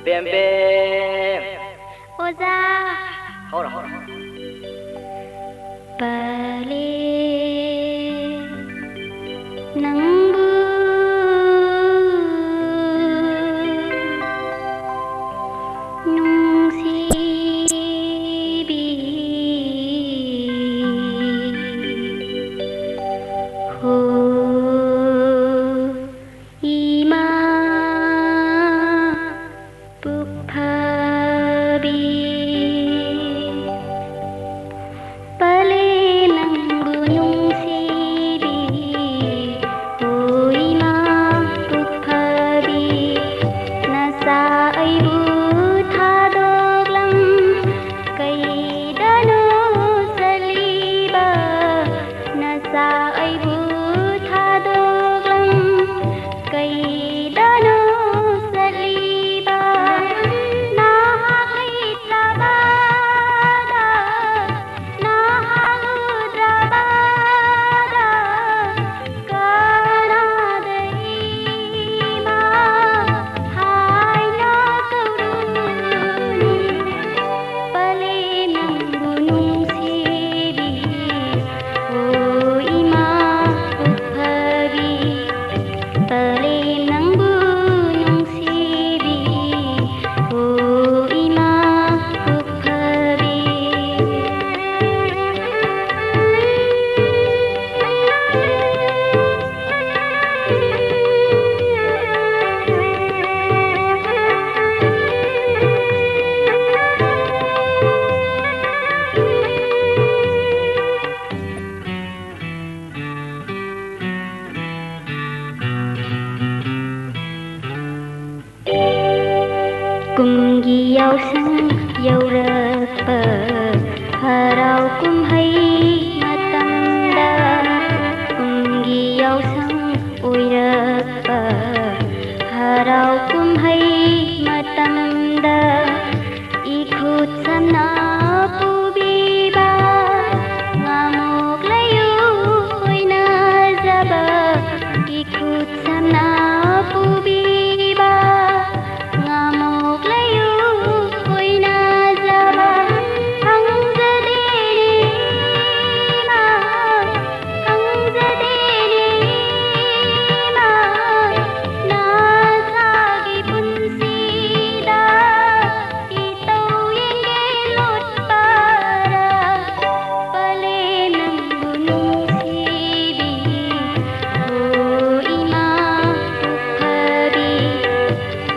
ꯕꯦꯝ ꯕꯦꯝ꯫ ꯑꯣꯖꯥ꯫ ꯍꯧꯔꯣ, ꯍꯧꯔꯣ꯫ ꯄꯂꯦ ꯅꯪꯕꯨ ꯅꯨꯡꯁꯤꯕꯤ ꯍꯣ ꯏꯃꯥ ꯄꯨꯛꯐꯕꯤ ꯄꯂꯦ ꯅꯪꯕꯨ ꯅꯨꯡꯁꯤꯕꯤ ꯍꯣ ꯀꯣꯏꯔꯛꯄ ꯍꯔꯥꯎ ꯀꯨꯝꯍꯩ ꯃꯇꯝꯗ ꯏꯈꯨꯠ ꯁꯝꯅ ꯄꯨꯕꯤꯕ, ꯉꯥꯃꯣꯛ ꯂꯩꯌꯨ ꯀꯣꯏꯅꯖꯕ ꯏꯈꯨꯠ ꯁꯝꯅ ꯄꯨꯕꯤꯕ, ꯉꯥꯃꯣꯛ ꯂꯩꯌꯨ ꯀꯣꯏꯅꯖꯕ ꯈꯪꯖꯗꯦꯅꯦ ꯏꯃꯥ, ꯈꯪꯖꯗꯦꯅꯦ ꯏꯃꯥ, ꯅꯆꯥꯒꯤ ꯄꯨꯟꯁꯤꯗ ꯏꯇꯧ ꯌꯦꯡꯒꯦ ꯂꯣꯠꯄꯔꯥ? ꯄꯂꯦꯝ ꯅꯪꯕꯨ ꯅꯨꯡꯁꯤꯕꯤ, ꯍꯣ ꯏꯃꯥ ꯄꯨꯛ ꯐꯕꯤ,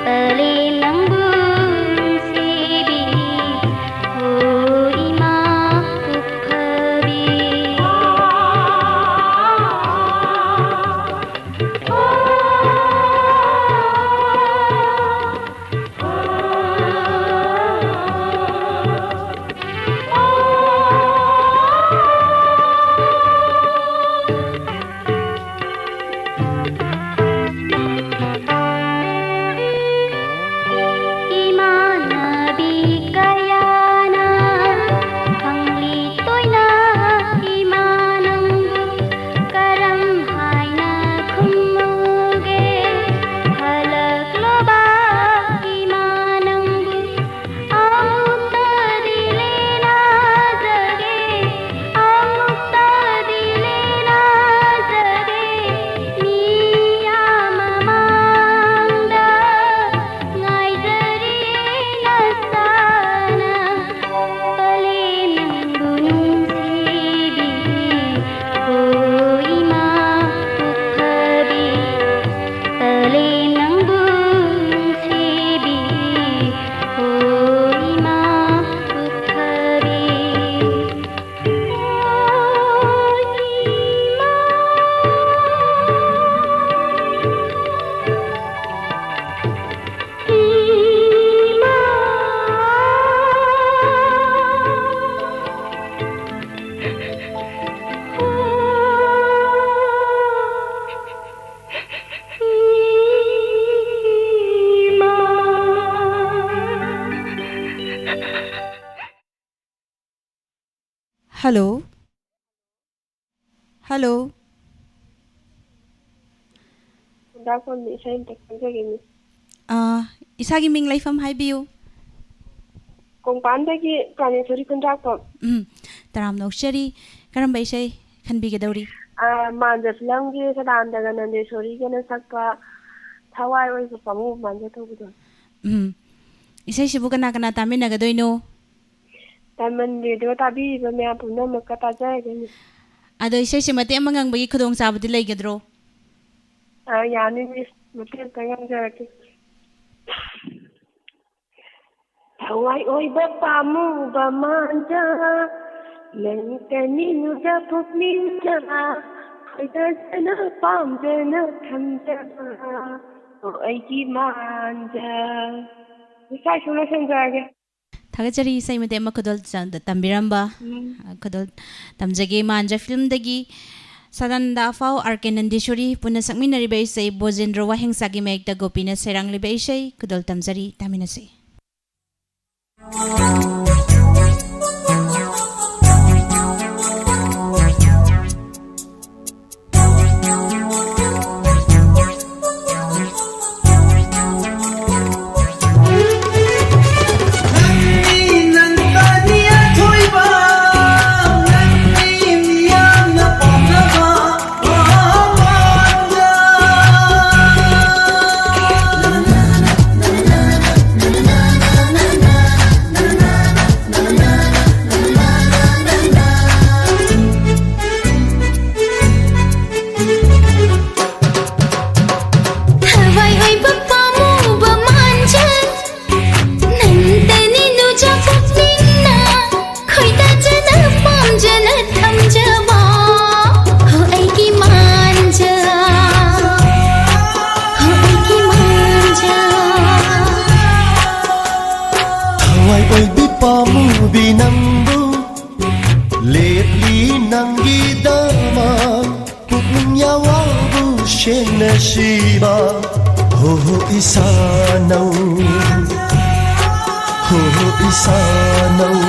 ꯄꯂꯦꯝ ꯅꯪꯕꯨ ꯅꯨꯡꯁꯤꯕꯤ, ꯍꯣ ꯏꯃꯥ ꯄꯨꯛ ꯐꯕꯤ꯫ ꯏꯃꯥꯟꯅꯕꯤ ꯀꯌꯥꯅ ꯍꯪꯂꯤ ꯇꯣꯏꯅ ꯏꯃꯥ ꯅꯪꯕꯨ ꯀꯔꯝ ꯍꯥꯏꯅ ꯈꯨꯝꯃꯨꯒꯦ? ꯍꯜꯂꯛꯂꯣꯕ ꯏꯃꯥ ꯅꯪꯕꯨ ꯑꯃꯨꯛꯇꯗꯤ ꯂꯦꯟꯅꯖꯒꯦ, ꯑꯃꯨꯛꯇꯗꯤ ꯂꯦꯟꯅꯖꯒꯦ꯫ ꯃꯤ ꯍꯜꯂꯣ꯫ ꯍꯜꯂꯣ꯫ ꯈꯨꯟꯗ꯭ꯔꯥꯛꯄꯝꯗ ꯏꯁꯩ ꯑꯝꯇ ꯈꯪꯖꯒꯦ, ꯃꯤꯁ꯫ ꯑꯥ, ꯏꯁꯥꯒꯤ ꯃꯤꯡ ꯂꯩꯐꯝ ꯍꯥꯏꯕꯤꯌꯨ꯫ ꯀꯣꯡꯄꯥꯟꯗꯒꯤ ꯄ꯭ꯔꯥꯅꯦꯁꯣꯔꯤ ꯈꯨꯟꯗ꯭ꯔꯥꯛꯄꯝ꯫ ꯎꯝ, ꯇꯔꯥꯝꯅ ꯑꯣꯛꯆꯔꯤ꯫ ꯀꯔꯝꯕ ꯏꯁꯩ ꯈꯟꯕꯤꯒꯗꯧꯔꯤ? ꯑꯥ, ꯃꯥꯟꯖ ꯐꯤꯂꯝꯒꯤ ꯁꯗꯥꯅꯟꯗꯒ ꯅꯟꯗꯦꯁꯣꯔꯤꯒꯅ ꯁꯛꯄ ꯊꯋꯥꯏ ꯑꯣꯏꯕ ꯄꯥꯝꯃꯨꯕ ꯃꯥꯟꯖ ꯇꯧꯕꯗꯣ꯫ ꯎꯝ, ꯏꯁꯩꯁꯤꯕꯨ ꯀꯅꯥ ꯀꯅꯥ ꯇꯥꯃꯤꯟꯅꯒꯗꯣꯏꯅꯣ? ꯗꯥꯏꯃꯟ ꯔꯦꯗꯤꯑꯣ ꯇꯥꯕꯤꯔꯤꯕ ꯃꯌꯥꯝ ꯄꯨꯝꯅꯃꯛꯀ ꯇꯥꯖꯔꯒꯦ, ꯃꯤꯁ꯫ ꯑꯗꯣ ꯏꯁꯩꯁꯦ ꯃꯇꯦꯛ ꯑꯃ ꯉꯪꯕꯒꯤ ꯈꯨꯗꯣꯡꯆꯥꯕꯗꯤ ꯂꯩꯒꯗ꯭ꯔꯣ? ꯑꯥ, ꯌꯥꯅꯤ, ꯃꯤꯁ꯫ ꯃꯇꯦꯛ ꯑꯝꯇ ꯉꯪꯖꯔꯛꯀꯦ꯫ ꯊꯋꯥꯏ ꯑꯣꯏꯕ ꯄꯥꯝꯃꯨꯕ ꯃꯥꯟꯖ, ꯅꯪꯇꯅꯤ ꯅꯨꯡꯖ ꯄꯨꯛꯅꯤꯡꯅ ꯈꯣꯏꯗꯖꯅ ꯄꯥꯝꯖꯅ ꯊꯝꯖꯕ, ꯑꯣ ꯑꯩꯒꯤ ꯃꯥꯟꯖ꯫ ꯏꯁꯥ ꯏꯁꯨ ꯂꯣꯏꯁꯤꯟꯖꯔꯒꯦ꯫ ꯊꯥꯒꯠꯆꯔꯤ, ꯏꯁꯩ ꯃꯇꯦꯛ ꯑꯃ ꯈꯨꯗꯣꯜ ꯆ-, ꯇꯝꯕꯤꯔꯝꯕ꯫ ꯎꯝ꯫ ꯑ, ꯈꯨꯗꯣꯜ ꯇꯝꯖꯒꯦ꯫ ꯃꯥꯟꯖ ꯐꯤꯂꯝꯗꯒꯤ ꯁꯗꯥꯅꯟꯗ ꯑꯐꯥꯎ, ꯑꯥꯔ ꯀꯦ ꯅꯟꯗꯤꯁꯣꯔꯤ ꯄꯨꯟꯅ ꯁꯛꯃꯤꯟꯅꯔꯤꯕ ꯏꯁꯩ ꯕꯣꯖꯦꯟꯗ꯭ꯔꯣ ꯋꯥꯍꯦꯡꯆꯥꯒꯤ ꯃꯌꯦꯛꯇ ꯒꯣꯄꯤꯅ ꯁꯩꯔꯥꯡꯂꯤꯕ ꯏꯁꯩ ꯈꯨꯗꯣꯜ ꯇꯝꯖꯔꯤ, ꯇꯥꯃꯤꯟꯅꯁꯤ꯫ ꯊꯋꯥꯏ ꯑꯣꯏꯕ ꯄꯥꯝꯃꯨꯕ ꯃꯥꯟꯖ, ꯅꯪꯇꯅꯤ ꯅꯨꯡꯖ ꯄꯨꯛꯅꯤꯡꯅ ꯈꯣꯏꯗꯖꯅ ꯄꯥꯝꯖꯅ ꯊꯝꯖꯕ, ꯍꯣ ꯑꯩꯒꯤ ꯃꯥꯟꯖ, ꯍꯣ ꯑꯩꯒꯤ ꯃꯥꯟꯖ꯫ ꯊꯋꯥꯏ ꯑꯣꯏꯕꯤ ꯄꯥꯝꯃꯨꯕꯤ ꯅꯪꯕꯨ ꯂꯦꯞꯂꯤ ꯅꯪꯒꯤꯗꯃꯛ꯫ ꯄꯨꯛꯅꯤꯡ ꯌꯥꯋꯥꯕꯨ ꯁꯦꯡꯅ ꯁꯤꯕ꯫ ꯍꯣ ꯍꯣ ꯏꯁꯥꯅꯧ, ꯍꯣ ꯍꯣ ꯏꯁꯥꯅꯧ꯫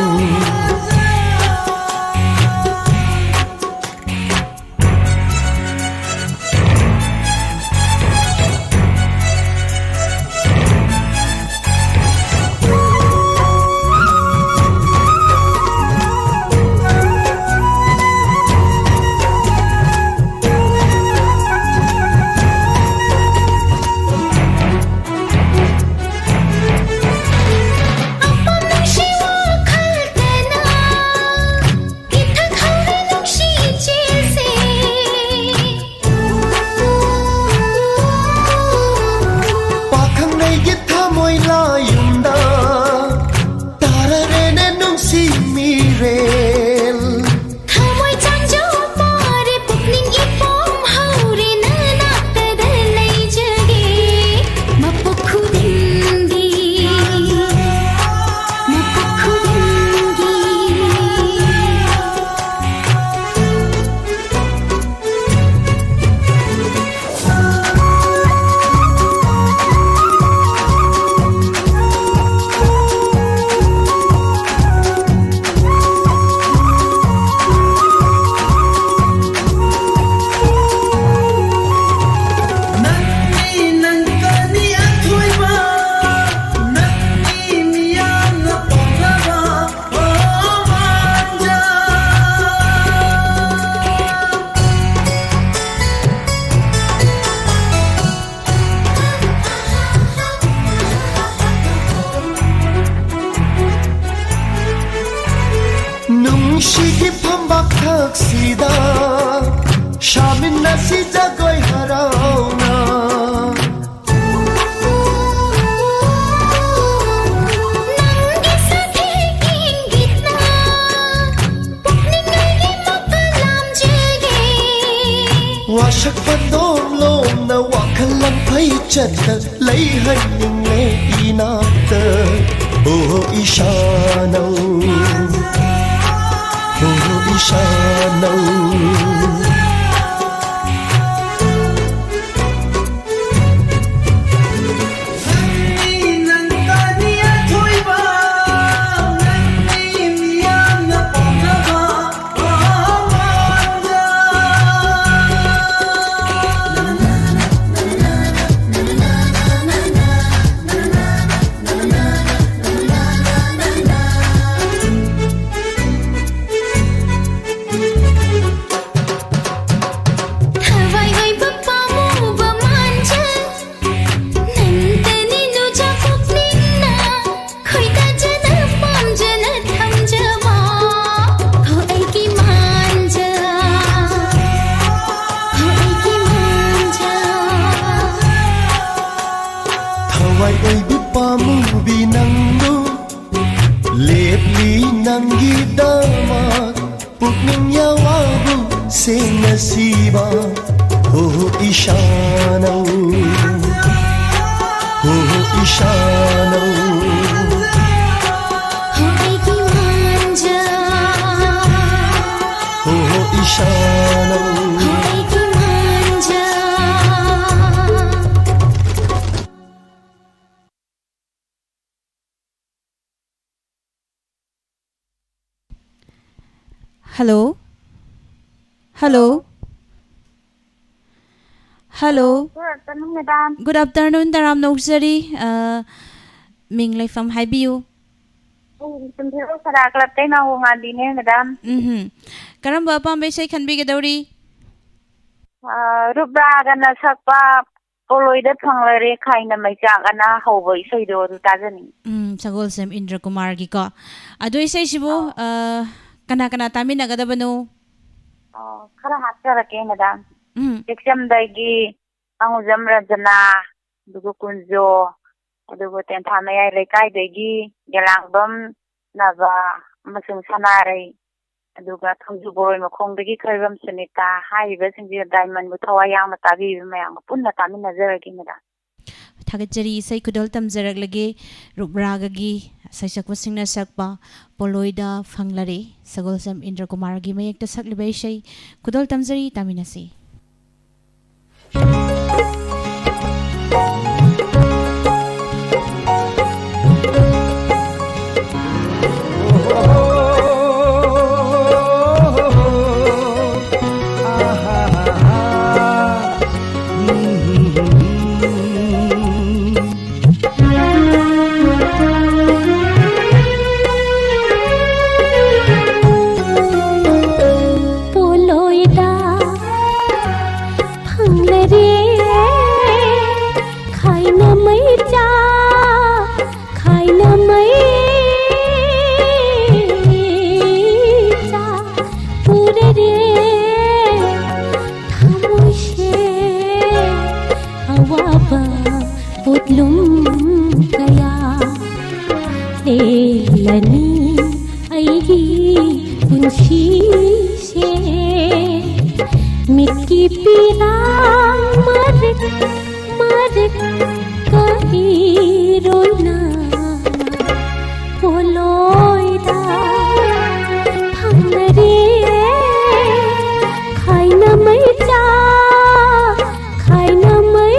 ꯄꯪꯐꯩ ꯆꯠꯇ ꯂꯩꯍꯟꯅꯤꯡꯂꯦ ꯏꯅꯥꯛꯇ꯫ ꯑꯣ ꯏꯁꯥꯅꯧ, ꯑꯣ ꯏꯁꯥꯅꯧ꯫ ꯊꯋꯥꯏ ꯑꯣꯏꯕ ꯄꯥꯝꯃꯨꯕ ꯃꯥꯟꯖ, ꯅꯪꯇꯅꯤ ꯅꯨꯖ ꯄꯨꯛꯅꯤꯡꯅ ꯈꯣꯏꯗꯥꯖꯅ ꯄꯥꯝꯖꯅ ꯊꯝꯖꯕ꯫ ꯍꯣ ꯑꯩꯒꯤ ꯃꯥꯟꯖ, ꯍꯣ ꯑꯩꯒꯤ ꯃꯥꯟꯖ꯫ ꯊꯋꯥꯏ ꯑꯣꯏꯕꯤ ꯄꯥꯝꯃꯨꯕꯤ ꯅꯪꯗꯨ ꯂꯦꯞꯂꯤ ꯅꯪꯒꯤꯗꯃꯛ꯫ ꯄꯨꯛꯅꯤꯡ ꯌꯥꯋꯥꯕꯨ ꯁꯦꯡꯅ ꯁꯤꯕ꯫ ꯍꯣ ꯏꯁꯥꯅꯧ, ꯍꯣ ꯏꯁꯥꯅꯧ꯫ ꯍꯣ ꯑꯩꯒꯤ ꯃꯥꯟꯖ, ꯍꯣ ꯏꯁꯥꯅꯧ꯫ ꯍꯣ ꯑꯩꯒꯤ ꯃꯥꯟꯖ꯫ Hello? Hello? Hello? Good afternoon, madam. Good afternoon, ꯇꯔꯥꯝꯅ ꯑꯣꯛꯆꯔꯤ꯫ ꯑ, ꯃꯤꯡ ꯂꯩꯐꯝ ꯍꯥꯏꯕꯤꯌꯨ꯫ ꯑꯩ ꯁꯤꯝꯐꯦꯔꯣ ꯁꯔꯥ ꯀ꯭ꯂꯕꯇꯩ ꯃꯥꯡꯒꯣꯜ ꯉꯥꯟꯕꯤꯅꯦ, ꯃꯦꯗꯥꯝ꯫ ꯎꯝꯍꯨꯝ꯫ ꯀꯔꯝꯕ ꯑꯄꯥꯝꯕ ꯏꯁꯩ ꯈꯟꯕꯤꯒꯗꯧꯔꯤ? ꯑ, ꯔꯨꯕ꯭ꯔꯥꯒꯅ ꯁꯛꯄ ꯄꯣꯂꯣꯏꯗ ꯐꯪꯂꯔꯦ ꯈꯥꯏꯅ ꯃꯩꯆꯥꯛ ꯑꯅ ꯍꯧꯕ ꯏꯁꯩꯗꯣ ꯑꯗꯨ ꯇꯥꯖꯅꯤꯡꯉꯤ꯫ ꯎꯝ, ꯁꯒꯣꯜꯁꯦꯝ ꯏꯟꯗ꯭ꯔ ꯀꯨꯃꯥꯔꯒꯤꯀꯣ꯫ ꯑꯗꯨ ꯏꯁꯩꯁꯤꯕꯨ, ꯑꯥ꯫ ꯑ, ꯀꯅꯥ ꯀꯅꯥ ꯇꯥꯃꯤꯟꯅꯒꯗꯕꯅꯣ? ꯑꯣ, ꯈꯔ ꯍꯥꯞꯆꯔꯛꯀꯦ, ꯃꯦꯗꯥꯝ꯫ ꯎꯝ꯫ ꯇꯦꯛꯆꯝꯗꯒꯤ ꯑꯉꯨꯖꯝ ꯔꯟꯖꯅꯥ, ꯑꯗꯨꯒ ꯀꯨꯟꯖꯣ, ꯑꯗꯨꯒ ꯇꯦꯟꯊꯥ ꯃꯌꯥꯏ ꯂꯩꯀꯥꯏꯗꯒꯤ ꯒꯦꯂꯥꯡꯕꯝ ꯅꯕ ꯑꯃꯁꯨꯡ ꯁꯅꯥꯔꯩ꯫ ꯑꯗꯨꯒ ꯊꯧꯖꯨ ꯕꯣꯔꯣꯏ ꯃꯈꯣꯡꯗꯒꯤ ꯈꯣꯏꯕꯝ ꯁꯨꯅꯤꯇꯥ ꯍꯥꯏꯔꯤꯕꯁꯤꯡꯁꯤꯗ ꯗꯥꯏꯃꯟꯕꯨ ꯊꯋꯥꯏ ꯌꯥꯎꯅ ꯇꯥꯕꯤꯔꯤꯕ ꯃꯌꯥꯝꯒ ꯄꯨꯟꯅ ꯇꯥꯃꯤꯟꯅꯖꯔꯒꯦ, ꯃꯦꯗꯥꯝ꯫ ꯊꯥꯒꯠꯆꯔꯤ꯫ ꯏꯁꯩ ꯈꯨꯗꯣꯜ ꯇꯝꯖꯔꯛꯂꯒꯦ꯫ ꯔꯨꯞ ꯔꯥꯒꯒꯤ ꯁꯩꯁꯛꯄꯁꯤꯡꯅ ꯁꯛꯄ ꯄꯣꯂꯣꯏꯗ ꯐꯪꯂꯔꯦ꯫ ꯁꯒꯣꯜꯁꯦꯝ ꯏꯟꯗ꯭ꯔ ꯀꯨꯃꯥꯔꯒꯤ ꯃꯌꯦꯛꯇ ꯁꯛꯂꯤꯕ ꯏꯁꯩ ꯈꯨꯗꯣꯜ ꯇꯝꯖꯔꯤ, ꯇꯥꯃꯤꯟꯅꯁꯤ꯫ ꯄꯣꯂꯣꯏꯗ ꯐꯪꯂꯔꯦ ꯈꯥꯏꯅ ꯃꯩꯆꯥ, ꯈꯥꯏꯅ ꯃꯩꯆꯥ ꯄꯨꯔꯔꯦ ꯊꯃꯣꯏꯁꯦ ꯑꯋꯥꯕ ꯄꯣꯠꯂꯨꯝ ꯀꯌꯥ ꯂꯦꯜꯂꯅꯤ ꯑꯩꯒꯤ ꯄꯨꯟꯁꯤꯁꯦ꯫ ꯃꯤꯠꯀꯤ ꯄꯤꯔꯥꯡ ꯃꯔꯤꯛ ꯃꯔꯤꯛ ꯀꯍꯤꯔꯣꯏꯅ ꯄꯣꯂꯣꯏꯗ ꯐꯪꯂꯔꯦ ꯈꯥꯏꯅ ꯃꯩꯆꯥ, ꯈꯥꯏꯅ ꯃꯩꯆꯥ꯫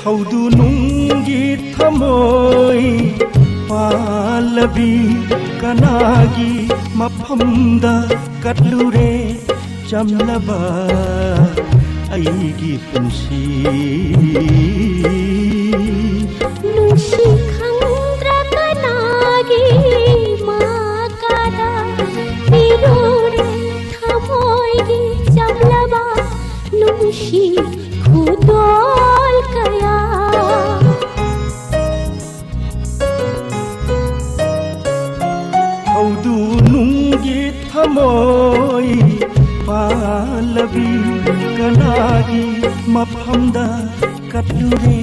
ꯊꯧꯗꯨ ꯅꯨꯡꯒꯤ ꯊꯃꯣꯏ ꯄꯥꯜꯂꯕꯤ ꯀꯅꯥꯒꯤ ꯃꯐꯝꯗ ꯀꯠꯂꯨꯔꯦ ꯆꯝꯂꯕ ꯑꯩꯒꯤ ꯄꯨꯟꯁꯤ? ꯅꯨꯡꯁꯤ ꯈꯪꯗ꯭ꯔ ꯀꯅꯥꯒꯤ ꯃꯀꯥꯗ ꯄꯤꯔꯨꯔꯦ ꯊꯃꯣꯏ ꯃꯐꯝꯗ ꯀꯠꯂꯨꯔꯦ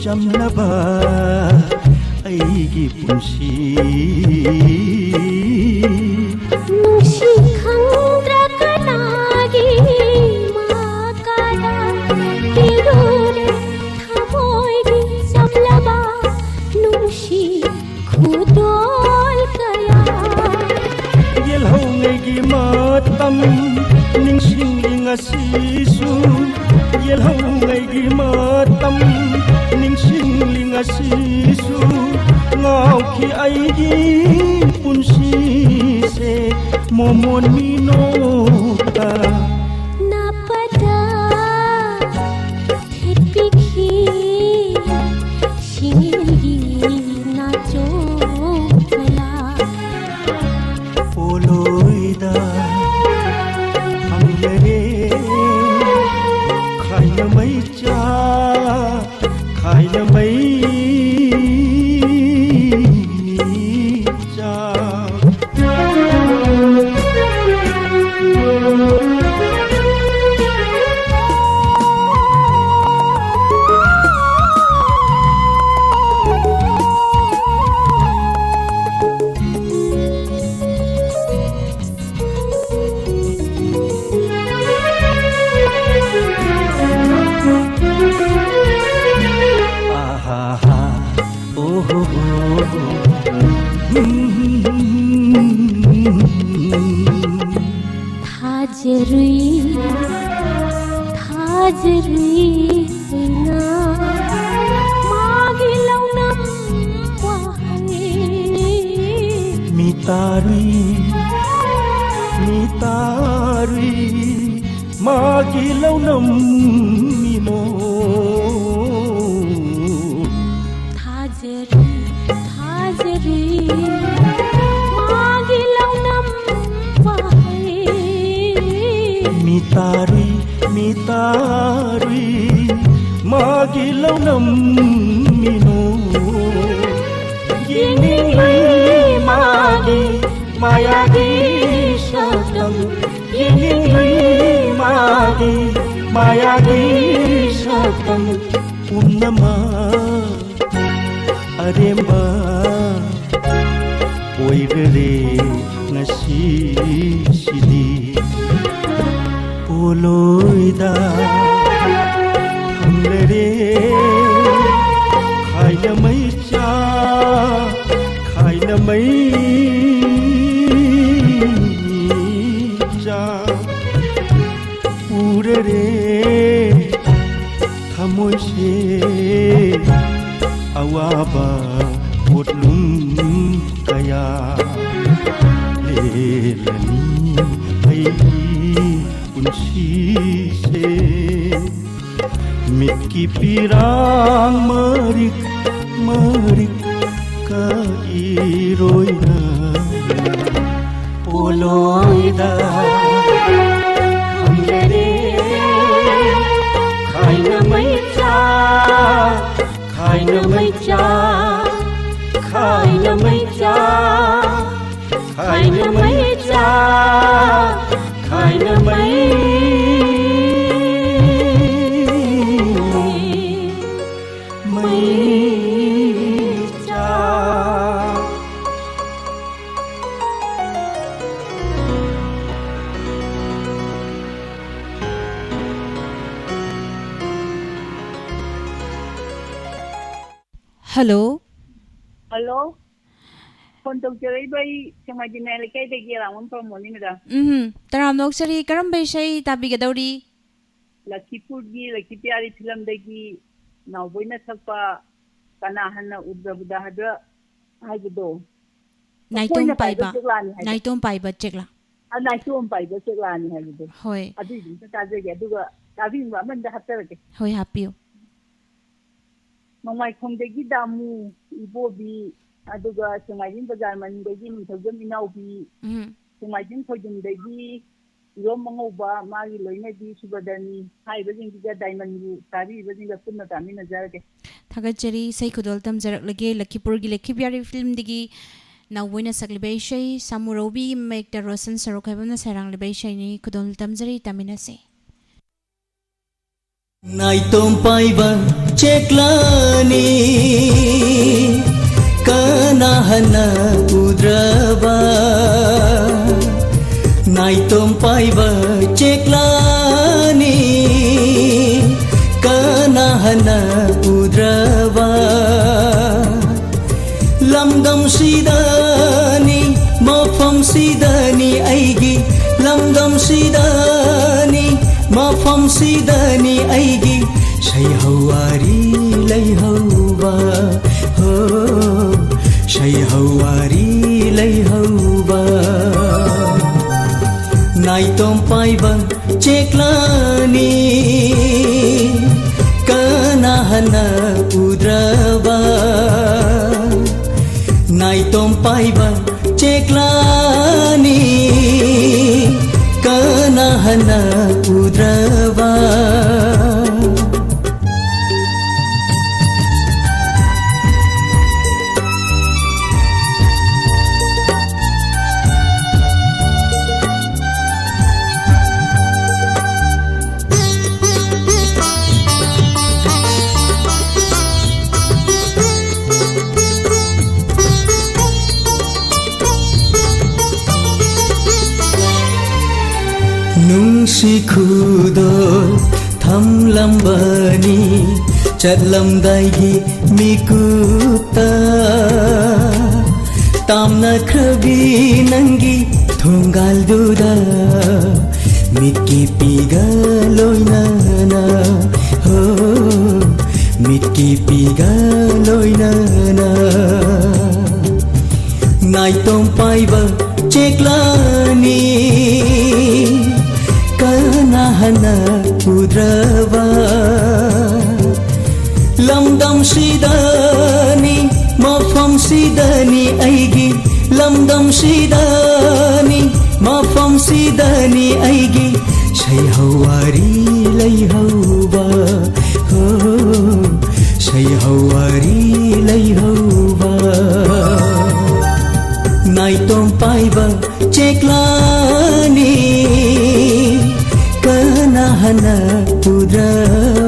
ꯆꯝꯂꯕ ꯑꯩꯒꯤ ꯄꯨꯟꯁꯤ꯫ ꯅꯨꯡꯁꯤ ꯈꯪꯗ꯭ꯔ ꯀꯅꯥꯒꯤ ꯃꯀꯥꯗ ꯄꯤꯔꯨꯔꯦ ꯊꯃꯣꯏꯒꯤ ꯆꯝꯂꯕ ꯅꯨꯡꯁꯤ ꯈꯨꯗꯣꯜ ꯀꯌꯥ꯫ ꯌꯦꯜꯍꯧꯉꯩꯒꯤ ꯃꯇꯝ ꯅꯤꯡꯁꯤꯡꯂꯤ ꯉꯁꯤꯁꯨ, ꯌꯦꯜꯍꯧꯉꯩꯒꯤ ꯃꯇꯝ ꯅꯤꯡꯁꯤꯡꯂꯤ ꯉꯁꯤꯁꯨ꯫ ꯉꯥꯎꯈꯤ ꯑꯩꯒꯤ ꯄꯨꯟꯁꯤꯁꯦ ꯃꯣꯃꯣꯟ ꯃꯤꯅꯣꯛꯇ꯫ ꯅꯥꯄꯗ ꯊꯦꯠꯄꯤꯈꯤ ꯁꯤꯡꯒꯤ ꯅꯥꯆꯣꯝ ꯀꯌꯥ꯫ ꯄꯣꯂꯣꯏꯗ ꯐꯪꯂꯔꯦ ꯈꯥꯏꯅ ꯃꯩꯆꯥ, ꯈꯥꯏꯅ ꯃꯩꯆꯥ꯫ ꯊꯥꯖꯔꯨꯏ, ꯊꯥꯖꯔꯨꯏ ꯑꯩꯅ ꯃꯥꯒꯤ ꯂꯧꯅꯝ ꯋꯥꯍꯩ꯫ ꯃꯤꯇꯥꯔꯨꯏ, ꯃꯤꯇꯥꯔꯨꯏ ꯃꯥꯒꯤ ꯂꯧꯅꯝ ꯃꯤꯃꯣ꯫ ꯊꯥꯖꯔꯤ, ꯊꯥꯖꯔꯤ ꯃꯥꯒꯤ ꯂꯧꯅꯝ ꯋꯥꯍꯩ꯫ ꯃꯤꯇꯥꯔꯨꯏ, ꯃꯤꯇꯥꯔꯨꯏ ꯃꯥꯒꯤ ꯂꯧꯅꯝ ꯃꯤꯅꯣ꯫ ꯌꯦꯡꯅꯤꯡꯂꯤ ꯃꯥꯒꯤ ꯃꯥꯌꯥꯒꯤ ꯁꯛꯇꯝ, ꯌꯦꯡꯅꯤꯡꯂꯤ ꯃꯥꯒꯤ ꯃꯥꯌꯥꯒꯤ ꯁꯛꯇꯝ ꯄꯨꯝꯅꯃꯛ ꯑꯔꯦꯝꯕ ꯑꯣꯏꯔꯔꯦ ꯉꯁꯤꯁꯤꯗꯤ꯫ ꯄꯣꯂꯣꯏꯗ ꯊꯝꯂꯔꯦ ꯈꯥꯏꯅ ꯃꯩꯆꯥ, ꯈꯥꯏꯅ ꯃꯩꯆꯥ꯫ ꯎꯔꯔꯦ ꯊꯃꯣꯏꯁꯦ ꯑꯋꯥꯕ ꯄꯣꯠꯂꯨꯝ ꯀꯌꯥ꯫ ꯂꯦꯜꯂꯅꯤ ꯑꯩꯒꯤ ꯄꯨꯟꯁꯤꯁꯦ ꯃꯤꯠꯀꯤ ꯄꯤꯔꯥꯡ ꯃꯔꯤꯛ ꯃꯔꯤꯛ ꯀ ꯏꯔꯣꯏꯅ ꯄꯣꯂꯣꯏꯗ ꯍꯪꯂꯔꯦ ꯈꯥꯏꯅ ꯃꯩꯆꯥ, ꯈꯥꯏꯅ ꯃꯩꯆꯥ, ꯈꯥꯏꯅ ꯃꯩꯆꯥ, ꯈꯥꯏꯅ ꯃꯩꯆꯥ, ꯈꯥꯏꯅ ꯃꯩ, ꯃꯩꯆꯥ꯫ ꯍꯜꯂꯣ꯫ ꯍꯜꯂꯣ꯫ ꯐꯣꯟ ꯇꯧꯖꯔꯛꯏꯕ ꯑꯩ ꯁꯦꯡꯃꯥꯏꯖꯤꯡ ꯃꯌꯥꯏ ꯂꯩꯀꯥꯏꯗꯒꯤ ꯑꯔꯥꯡꯕꯝ ꯄ꯭ꯔꯃꯣꯗꯅꯤ, ꯃꯦꯗꯥꯝ꯫ ꯎꯝ, ꯇꯔꯥꯝꯅ ꯑꯣꯛꯆꯔꯤ꯫ ꯀꯔꯝꯕ ꯏꯁꯩ ꯇꯥꯕꯤꯒꯗꯧꯔꯤ? ꯂꯛꯈꯤꯄꯨꯔꯒꯤ ꯂꯛꯈꯤ ꯄꯤꯌꯥꯔꯤ ꯐꯤꯂꯝꯗꯒꯤ ꯅꯥꯎꯕꯣꯏꯅ ꯁꯛꯄ "ꯀꯅꯥ ꯍꯟꯅ ꯎꯗ꯭ꯔꯕꯗ" ꯍꯥꯏꯕ꯭ꯔꯥ ꯍꯥꯏꯕꯗꯣ? ꯅꯥꯏꯇꯣꯝ ꯃꯈꯣꯏꯅ ꯄꯥꯏꯕ ꯄꯥꯏꯕ꯫ ꯆꯦꯛꯂꯥꯅꯤ ꯍꯥꯏꯕ꯫ ꯅꯥꯏꯇꯣꯝ ꯄꯥꯏꯕ ꯆꯦꯛꯂꯥ꯫ ꯑ, ꯅꯥꯏꯇꯣꯝ ꯄꯥꯏꯕ ꯆꯦꯛꯂꯥꯅꯤ ꯍꯥꯏꯕꯗꯣ꯫ ꯍꯣꯏ꯫ ꯑꯗꯨꯏꯗꯨ ꯑꯝꯇ ꯇꯥꯖꯒꯦ, ꯑꯗꯨꯒ ꯇꯥꯕꯤꯅꯤꯡꯕ ꯑꯃ ꯑꯝꯇ ꯍꯥꯞꯆꯔꯛꯀꯦ꯫ ꯍꯣꯏ, ꯍꯥꯞꯄꯤꯌꯨ꯫ ꯅꯣꯡꯃꯥꯏꯈꯣꯡꯗꯒꯤ ꯗꯥꯃꯨ, ꯏꯕꯣꯕꯤ, ꯑꯗꯨꯒ ꯁꯦꯡꯃꯥꯏꯖꯤꯡ ꯕꯖꯥꯔ ꯃꯅꯤꯡꯗꯒꯤ ꯅꯤꯡꯊꯧꯖꯝ ꯏꯅꯥꯎꯕꯤ, ꯎꯝ꯫ ꯁꯦꯡꯃꯥꯏꯖꯤꯡ ꯈꯣꯏꯖꯨꯝꯗꯒꯤ ꯏꯔꯣꯝ ꯑꯉꯧꯕ, ꯃꯥꯒꯤ ꯂꯣꯏꯅꯕꯤ ꯁꯨꯕꯗꯅꯤ ꯍꯥꯏꯔꯤꯕꯁꯤꯡꯁꯤꯒ ꯗꯥꯏꯃꯟꯕꯨ ꯇꯥꯕꯤꯔꯤꯕꯁꯤꯡꯒ ꯄꯨꯟꯅ ꯇꯥꯃꯤꯟꯅꯖꯔꯒꯦ꯫ ꯊꯥꯒꯠꯆꯔꯤ꯫ ꯏꯁꯩ ꯈꯨꯗꯣꯜ ꯇꯝꯖꯔꯛꯂꯒꯦ꯫ ꯂꯛꯈꯤꯄꯨꯔꯒꯤ ꯂꯛꯈꯤꯄꯤꯌꯥꯔꯤ ꯐꯤꯂꯝꯗꯒꯤ ꯅꯥꯎꯕꯣꯏꯅ ꯁꯛꯂꯤꯕ ꯏꯁꯩ, ꯁꯥꯃꯨꯔꯧꯕꯤꯒꯤ ꯃꯌꯦꯛꯇ ꯔꯣꯁꯟ ꯁꯣꯔꯣꯛꯈꯣꯏꯕꯝꯅ ꯁꯩꯔꯥꯡꯂꯤꯕ ꯏꯁꯩꯅꯤ꯫ ꯈꯨꯗꯣꯜ ꯇꯝꯖꯔꯤ, ꯇꯥꯃꯤꯟꯅꯁꯤ꯫ ꯅꯥꯏꯇꯣꯝ ꯄꯥꯏꯕ ꯆꯦꯛꯂꯥꯅꯤ, ꯀꯅꯥ ꯍꯟꯅ ꯎꯗ꯭ꯔꯕ? ꯅꯥꯏꯇꯣꯝ ꯄꯥꯏꯕ ꯆꯦꯛꯂꯥꯅꯤ, ꯀꯅꯥ ꯍꯟꯅ ꯎꯗ꯭ꯔꯕ? ꯂꯝꯗꯝꯁꯤꯗꯅꯤ, ꯃꯐꯝꯁꯤꯗꯅꯤ ꯑꯩꯒꯤ, ꯂꯝꯗꯝꯁꯤꯗꯅꯤ, ꯃꯐꯝꯁꯤꯗꯅꯤ ꯑꯩꯒꯤ ꯁꯩꯍꯧꯋꯥꯔꯤ ꯂꯩꯍꯧꯕ, ꯍꯣ, ꯁꯩꯍꯧꯋꯥꯔꯤ ꯂꯩꯍꯧꯕ꯫ ꯅꯥꯏꯇꯣꯝ ꯄꯥꯏꯕ ꯆꯦꯛꯂꯥꯅꯤ, ꯀꯅꯥ ꯍꯟꯅ ꯎꯗ꯭ꯔꯕ? ꯅꯥꯏꯇꯣꯝ ꯄꯥꯏꯕ ꯆꯦꯛꯂꯥꯅꯤ, ꯀꯅꯥ ꯍꯟꯅ ꯎꯗ꯭ꯔꯕ? ꯅꯨꯡꯁꯤ ꯈꯨꯗꯣꯜ ꯊꯝꯂꯝꯕꯅꯤ ꯆꯠꯂꯝꯗꯥꯏꯒꯤ ꯃꯤꯀꯨꯞꯇ꯫ ꯇꯥꯝꯅꯈ꯭ꯔꯕꯤ ꯅꯪꯒꯤ ꯊꯣꯡꯒꯥꯜꯗꯨꯗ ꯃꯤꯠꯀꯤ ꯄꯤꯒ ꯂꯣꯏꯅꯅ, ꯍꯣ, ꯃꯤꯠꯀꯤ ꯄꯤꯒ ꯂꯣꯏꯅꯅ꯫ ꯅꯥꯏꯇꯣꯝ ꯄꯥꯏꯕ ꯆꯦꯛꯂꯥꯅꯤ, ꯀꯅꯥ ꯍꯟꯅ ꯎꯗ꯭ꯔꯕ? ꯂꯝꯗꯝꯁꯤꯗꯅꯤ, ꯃꯐꯝꯁꯤꯗꯅꯤ ꯑꯩꯒꯤ, ꯂꯝꯗꯝꯁꯤꯗꯅꯤ, ꯃꯐꯝꯁꯤꯗꯅꯤ ꯑꯩꯒꯤ ꯁꯩꯍꯧꯋꯥꯔꯤ ꯂꯩꯍꯧꯕ, ꯍꯣ, ꯁꯩꯍꯧꯋꯥꯔꯤ ꯂꯩꯍꯧꯕ꯫ ꯅꯥꯏꯇꯣꯝ ꯄꯥꯏꯕ ꯆꯦꯛꯂꯥꯅꯤ, ꯀꯅꯥ ꯍꯟꯅ ꯎꯗ꯭ꯔꯕ?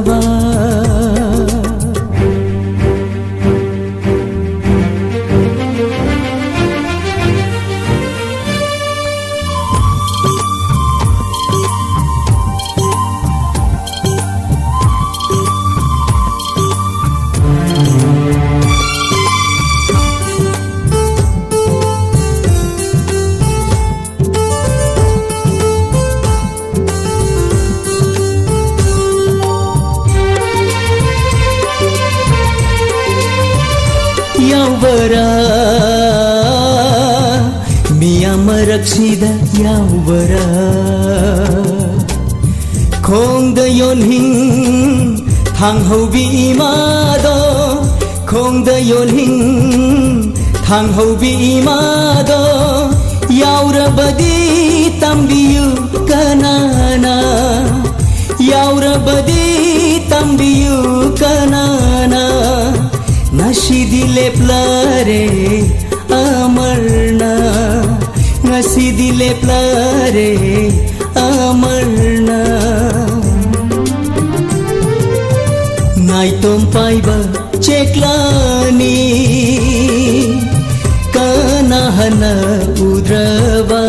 ꯌꯥꯎꯕꯔꯥ? ꯃꯤꯌꯥꯝ ꯃꯔꯛꯁꯤꯗ ꯌꯥꯎꯕꯔꯥ? ꯈꯣꯡꯗ ꯌꯣꯟꯍꯤꯡ ꯊꯥꯡꯍꯧꯕꯤ ꯏꯃꯥꯗꯣ, ꯈꯣꯡꯗ ꯌꯣꯟꯍꯤꯡ ꯊꯥꯡꯍꯧꯕꯤ ꯏꯃꯥꯗꯣ, ꯌꯥꯎꯔꯕꯗꯤ ꯇꯝꯕꯤꯌꯨ ꯀꯅꯥꯅ, ꯌꯥꯎꯔꯕꯗꯤ ꯇꯝꯕꯤꯌꯨ ꯀꯅꯥꯅ, ꯉꯁꯤꯗꯤ ꯂꯦꯞꯂꯔꯦ ꯑꯃꯔꯅ, ꯉꯁꯤꯗꯤ ꯂꯦꯞꯂꯔꯦ ꯑꯃꯔꯅ꯫ ꯅꯥꯏꯇꯣꯝ ꯄꯥꯏꯕ ꯆꯦꯛꯂꯥꯅꯤ, ꯀꯅꯥ ꯍꯟꯅ ꯎꯗ꯭ꯔꯕ?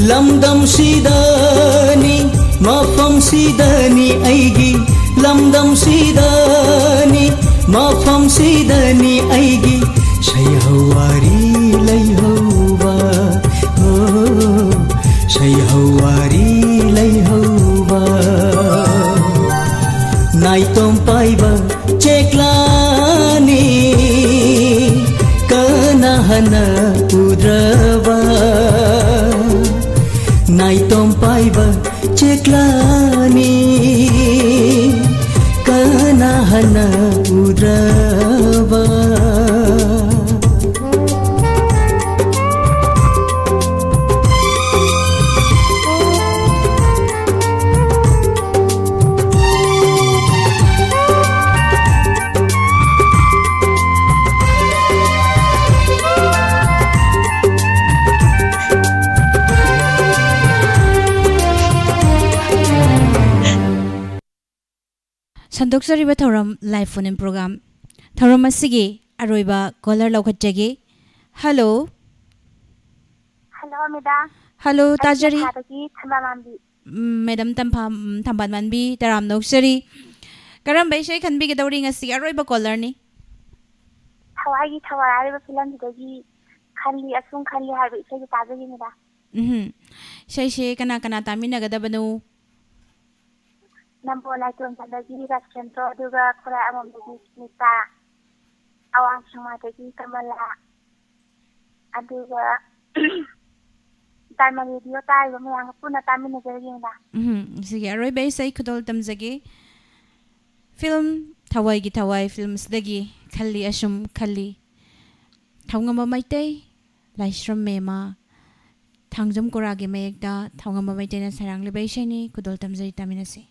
ꯂꯝꯗꯝꯁꯤꯗꯅꯤ, ꯃꯐꯝꯁꯤꯗꯅꯤ ꯑꯩꯒꯤ, ꯂꯝꯗꯝꯁꯤꯗꯅꯤ, ꯃꯐꯝꯁꯤꯗꯅꯤ ꯑꯩꯒꯤ ꯁꯩꯍꯧꯋꯥꯔꯤ ꯂꯩꯍꯧꯕ꯫ ꯍꯣ, ꯁꯩꯍꯧꯋꯥꯔꯤ ꯂꯩꯍꯧꯕ꯫ ꯅꯥꯏꯇꯣꯝ ꯄꯥꯏꯕ ꯆꯦꯛꯂꯥꯅꯤ, ꯀꯅꯥ ꯍꯟꯅ ꯎꯗ꯭ꯔꯕ? ꯅꯥꯏꯇꯣꯝ ꯄꯥꯏꯕ ꯆꯦꯛꯂꯥꯅꯤ, ꯀꯅꯥ ꯍꯟꯅ ꯎꯗ꯭ꯔꯕ? ꯁꯟꯗꯣꯛꯆꯔꯤꯕ ꯊꯧꯔꯝ live phone in program, ꯊꯧꯔꯝ ꯑꯁꯤꯒꯤ ꯑꯔꯣꯏꯕ caller ꯂꯧꯈꯠꯆꯒꯦ꯫ Hello꯫ Hello, madam꯫ Hello, ꯑꯩ ꯇꯥꯖꯔꯤ꯫ ꯊꯥꯗꯒꯤ ꯊꯝꯕꯥꯜ ꯃꯥꯟꯕꯤ꯫ ꯎꯝ, madam ꯇꯝꯐꯥ-, ꯎꯝ, ꯊꯝꯕꯥꯜ ꯃꯥꯟꯕꯤ, ꯇꯔꯥꯝꯅ ꯑꯣꯛꯆꯔꯤ꯫ ꯀꯔꯝꯕ ꯏꯁꯩ ꯈꯟꯕꯤꯒꯗꯧꯔꯤ ꯉꯁꯤꯒꯤ ꯑꯔꯣꯏꯕ callerꯅꯤ? ꯊꯋꯥꯏꯒꯤ ꯊꯋꯥꯏ ꯍꯥꯏꯔꯤꯕ filmꯁꯤꯗꯒꯤ ꯈꯜꯂꯤ ꯑꯁꯨꯝ ꯈꯜꯂꯤ ꯍꯥꯏꯕ ꯏꯁꯩꯗꯨ ꯇꯥꯖꯒꯦ, madam꯫ ꯎꯝ꯫ ꯏꯁꯩꯁꯦ ꯀꯅꯥ ꯀꯅꯥ ꯇꯥꯃꯤꯟꯅꯒꯗꯕꯅꯣ? ꯅꯝꯕꯣꯜ ꯂꯥꯏꯇꯣꯟꯐꯝꯗꯒꯤ ꯔꯥꯖꯀꯦꯟꯗ꯭ꯔꯣ, ꯑꯗꯨꯒ ꯈꯨꯔꯥꯏ ꯑꯃꯣꯝꯗꯒꯤ ꯁꯨꯅꯤꯇꯥ꯫ ꯑꯋꯥꯡ ꯁꯦꯛꯃꯥꯏꯗꯒꯤ ꯀꯃꯂꯥ꯫ ꯑꯗꯨꯒ ꯗꯥꯏꯃꯟ ꯔꯦꯗꯤꯑꯣ ꯇꯥꯔꯤꯕ ꯃꯌꯥꯝꯒ ꯄꯨꯟꯅ ꯇꯥꯃꯤꯟꯅꯖꯔꯒꯦ, ꯃꯦꯗꯥꯝ꯫ ꯎꯝ, ꯁꯤꯒꯤ ꯑꯔꯣꯏꯕ ꯏꯁꯩ ꯈꯨꯗꯣꯜ ꯇꯝꯖꯒꯦ꯫ ꯐꯤꯂꯝ ꯊꯋꯥꯏꯒꯤ ꯊꯋꯥꯏ ꯐꯤꯂꯝꯁꯤꯗꯒꯤ ꯈꯜꯂꯤ ꯑꯁꯨꯝ ꯈꯜꯂꯤ꯫ ꯊꯧꯉꯝꯕ ꯃꯩꯇꯩ, ꯂꯥꯏꯁ꯭ꯔꯝ ꯃꯦꯃ, ꯊꯥꯡꯖꯝ ꯀꯨꯔꯥꯒꯤ ꯃꯌꯦꯛꯇ ꯊꯧꯉꯝꯕ ꯃꯩꯇꯩꯅ ꯁꯩꯔꯥꯡꯂꯤꯕ ꯏꯁꯩꯅꯤ꯫ ꯈꯨꯗꯣꯜ ꯇꯝꯖꯔꯤ, ꯇꯥꯃꯤꯟꯅꯁꯤ꯫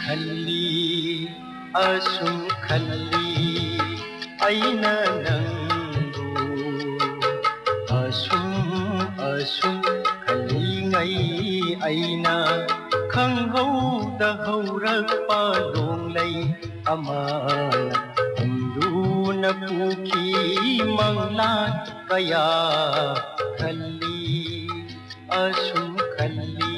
ꯈꯜꯂꯤ ꯑꯁꯨꯝ ꯈꯜꯂꯤ ꯑꯩꯅ ꯅꯪꯕꯨ, ꯑꯁꯨꯝ ꯑꯁꯨꯝ ꯈꯜꯂꯤꯉꯩ ꯑꯩꯅ ꯈꯪꯍꯧꯗ ꯍꯧꯔꯛꯄ ꯂꯣꯡꯂꯩ ꯑꯃꯅ ꯍꯨꯝꯗꯨꯅ ꯄꯨꯈꯤ ꯃꯪꯂꯥꯟ ꯀꯌꯥ꯫ ꯈꯜꯂꯤ ꯑꯁꯨꯝ ꯈꯜꯂꯤ꯫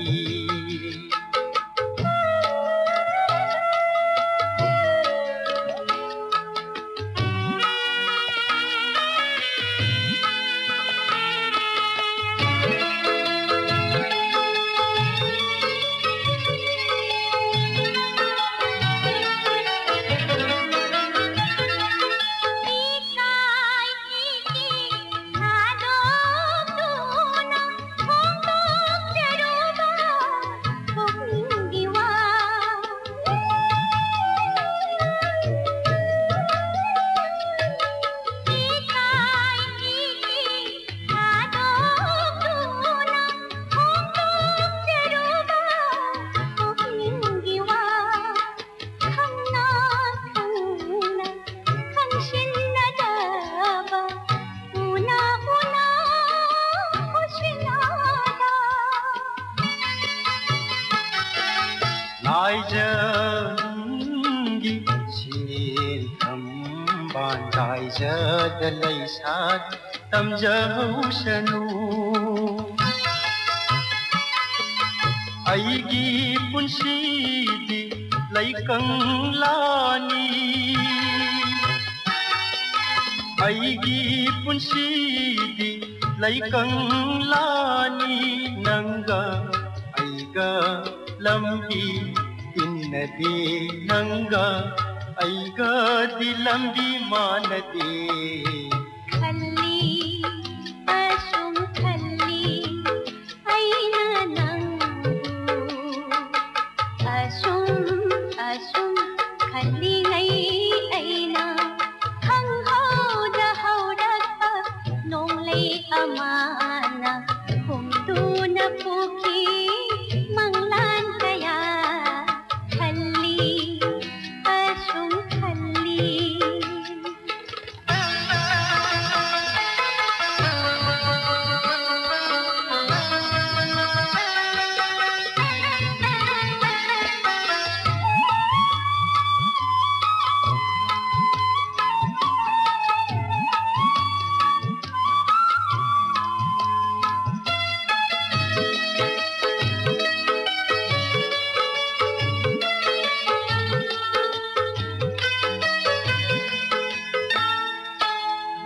ꯂꯥꯏꯖꯪꯒꯤ ꯁꯦꯟ ꯊꯝꯕꯥꯜ ꯆꯥꯏꯖꯗ ꯂꯩꯁꯥꯠ ꯇꯝꯖꯍꯧꯁꯅꯨ꯫ ꯑꯩꯒꯤ ꯄꯨꯟꯁꯤꯗꯤ ꯂꯩꯀꯪꯂꯥꯅꯤ꯫ ꯑꯩꯒꯤ ꯄꯨꯟꯁꯤꯗꯤ ꯂꯩꯀꯪꯂꯥꯅꯤ꯫ ꯅꯪꯒ ꯑꯩꯒ ꯂꯝꯕꯤ ꯏꯟꯅꯗꯦ꯫ ꯅꯪꯒ ꯑꯩꯒꯗꯤ ꯂꯝꯕꯤ ꯃꯥꯟꯅꯗꯦ꯫ ꯈꯜꯂꯤ, ꯑꯁꯨꯝ ꯈꯜꯂꯤ, ꯑꯩꯅ ꯅꯪꯕꯨ ꯑꯁꯨꯝ, ꯑꯁꯨꯝ ꯈꯜꯂꯤꯉꯩ ꯑꯩꯅ ꯈꯪꯍꯧꯗ ꯍꯧꯔꯛꯄ ꯅꯣꯡꯂꯩ ꯑꯃꯅ ꯍꯨꯝꯗꯨꯅ ꯄꯨꯈꯤ ꯃꯪꯂꯥꯟ ꯀꯌꯥ꯫ ꯈꯜꯂꯤ, ꯑꯁꯨꯝ ꯈꯜꯂꯤ꯫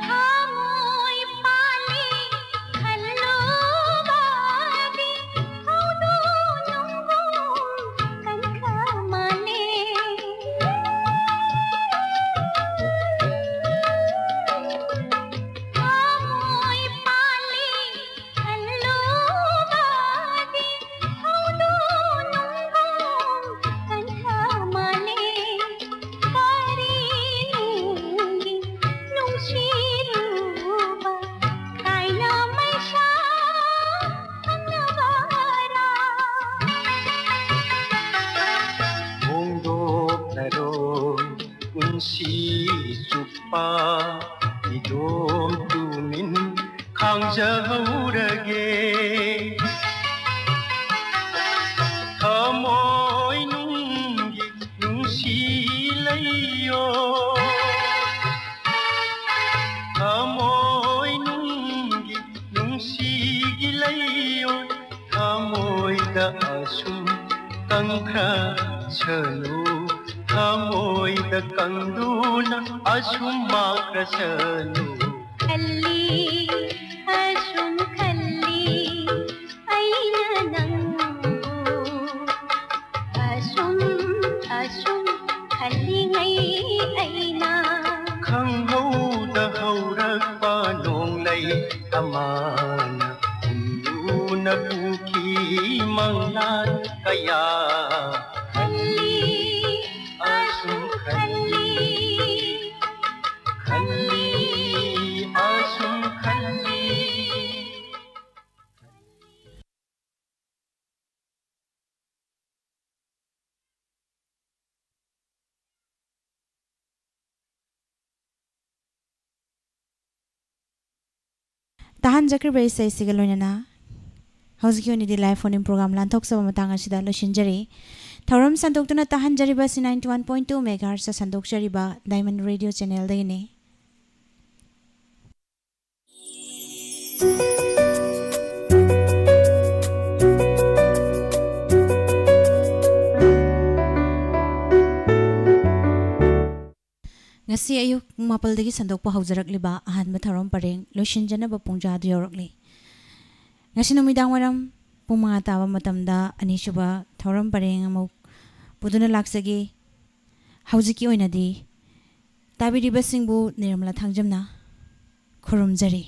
ꯊꯃꯣꯏ ꯄꯥꯜꯂꯤ ꯈꯜꯂꯨꯕꯗꯤ ꯍꯧꯗꯨ ꯅꯨꯡꯒꯨꯝ ꯀꯟꯈ ꯃꯥꯜꯂꯦ꯫ ꯊꯃꯣꯏ ꯄꯥꯜꯂꯤ ꯈꯜꯂꯨꯕꯗꯤ ꯍꯧꯗꯨ ꯅꯨꯡꯒꯨꯝ ꯀꯟꯈ ꯃꯥꯜꯂꯦ꯫ ꯀꯔꯤ ꯅꯨꯡꯒꯤ ꯅꯨꯡꯁꯤꯔꯨꯕ ꯀꯥꯏꯅ ꯃꯩꯁꯥ ꯈꯪꯅꯕꯔꯥ? ꯍꯣꯡꯗꯣꯛꯂꯔꯣꯏ ꯄꯨꯟꯁꯤ ꯆꯨꯞꯄ ꯏꯗꯣꯝ ꯇꯨꯃꯤꯟ ꯈꯥꯡꯖꯍꯧꯔꯒꯦ꯫ ꯊꯃꯣꯏ ꯅꯨꯡꯒꯤ ꯅꯨꯡꯁꯤ ꯂꯩꯌꯣ꯫ ꯑꯁꯨꯝ ꯀꯪꯈ꯭ꯔꯁꯅꯨ, ꯊꯃꯣꯏꯗ ꯀꯪꯗꯨꯅ ꯑꯁꯨꯝ ꯃꯥꯡꯈ꯭ꯔꯁꯅꯨ꯫ ꯈꯜꯂꯤ, ꯑꯁꯨꯝ ꯈꯜꯂꯤ, ꯑꯩꯅ ꯅꯪꯕꯨ ꯑꯁꯨꯝ, ꯑꯁꯨꯝ ꯈꯜꯂꯤꯉꯩ ꯑꯩꯅ ꯈꯪꯍꯧꯗ ꯍꯧꯔꯛꯄ ꯅꯣꯡꯂꯩ ꯑꯃꯅ ꯍꯨꯝꯗꯨꯅ ꯄꯨꯈꯤ ꯃꯪꯂꯥꯟ ꯀꯌꯥ꯫ ꯈꯜꯂꯤ, ꯑꯁꯨꯝ ꯈꯜꯂꯤ, ꯈꯜꯂꯤ, ꯑꯁꯨꯝ ꯈꯜꯂꯤ꯫ ꯇꯥꯍꯟꯖꯈ꯭ꯔꯤꯕ ꯏꯁꯩꯁꯤꯒ ꯂꯣꯏꯅꯅ ꯍꯧꯖꯤꯛꯀꯤ ꯑꯣꯏꯅꯗꯤ live phone in program ꯂꯥꯟꯊꯣꯛꯆꯕ ꯃꯇꯥꯡ ꯑꯁꯤꯗ ꯂꯣꯏꯁꯤꯟꯖꯔꯤ꯫ ꯊꯧꯔꯝ ꯁꯟꯗꯣꯛꯇꯨꯅ ꯇꯥꯍꯟꯖꯔꯤꯕ ꯑꯁꯤ ninety one point two megahertz ꯁꯟꯗꯣꯛꯆꯔꯤꯕ Diamond Radio channel ꯗꯒꯤꯅꯤ꯫ ꯉꯁꯤ ꯑꯌꯨꯛ ꯄꯨꯡ ꯃꯥꯄꯜꯗꯒꯤ ꯁꯟꯗꯣꯛꯄ ꯍꯧꯖꯔꯛꯂꯤꯕ ꯑꯍꯥꯟꯕ ꯊꯧꯔꯝ ꯄꯔꯦꯡ ꯂꯣꯏꯁꯤꯟꯖꯅꯕ ꯄꯨꯡꯖꯥꯗꯨ ꯌꯧꯔꯛꯂꯤ꯫ ꯉꯁꯤ ꯅꯨꯃꯤꯗꯥꯡ ꯋꯥꯏꯔꯝ ꯄꯨꯡ ꯃꯉꯥ ꯇꯥꯕ ꯃꯇꯝꯗ ꯑꯅꯤꯁꯨꯕ ꯊꯧꯔꯝ ꯄꯔꯦꯡ ꯑꯃꯨꯛ ꯄꯨꯗꯨꯅ ꯂꯥꯛꯆꯒꯦ꯫ ꯍꯧꯖꯤꯛꯀꯤ ꯑꯣꯏꯅꯗꯤ ꯇꯥꯕꯤꯔꯤꯕꯁꯤꯡꯕꯨ ꯅꯤꯔꯃꯂꯥ ꯊꯥꯡꯖꯝꯅ ꯈꯨꯔꯨꯝꯖꯔꯤ꯫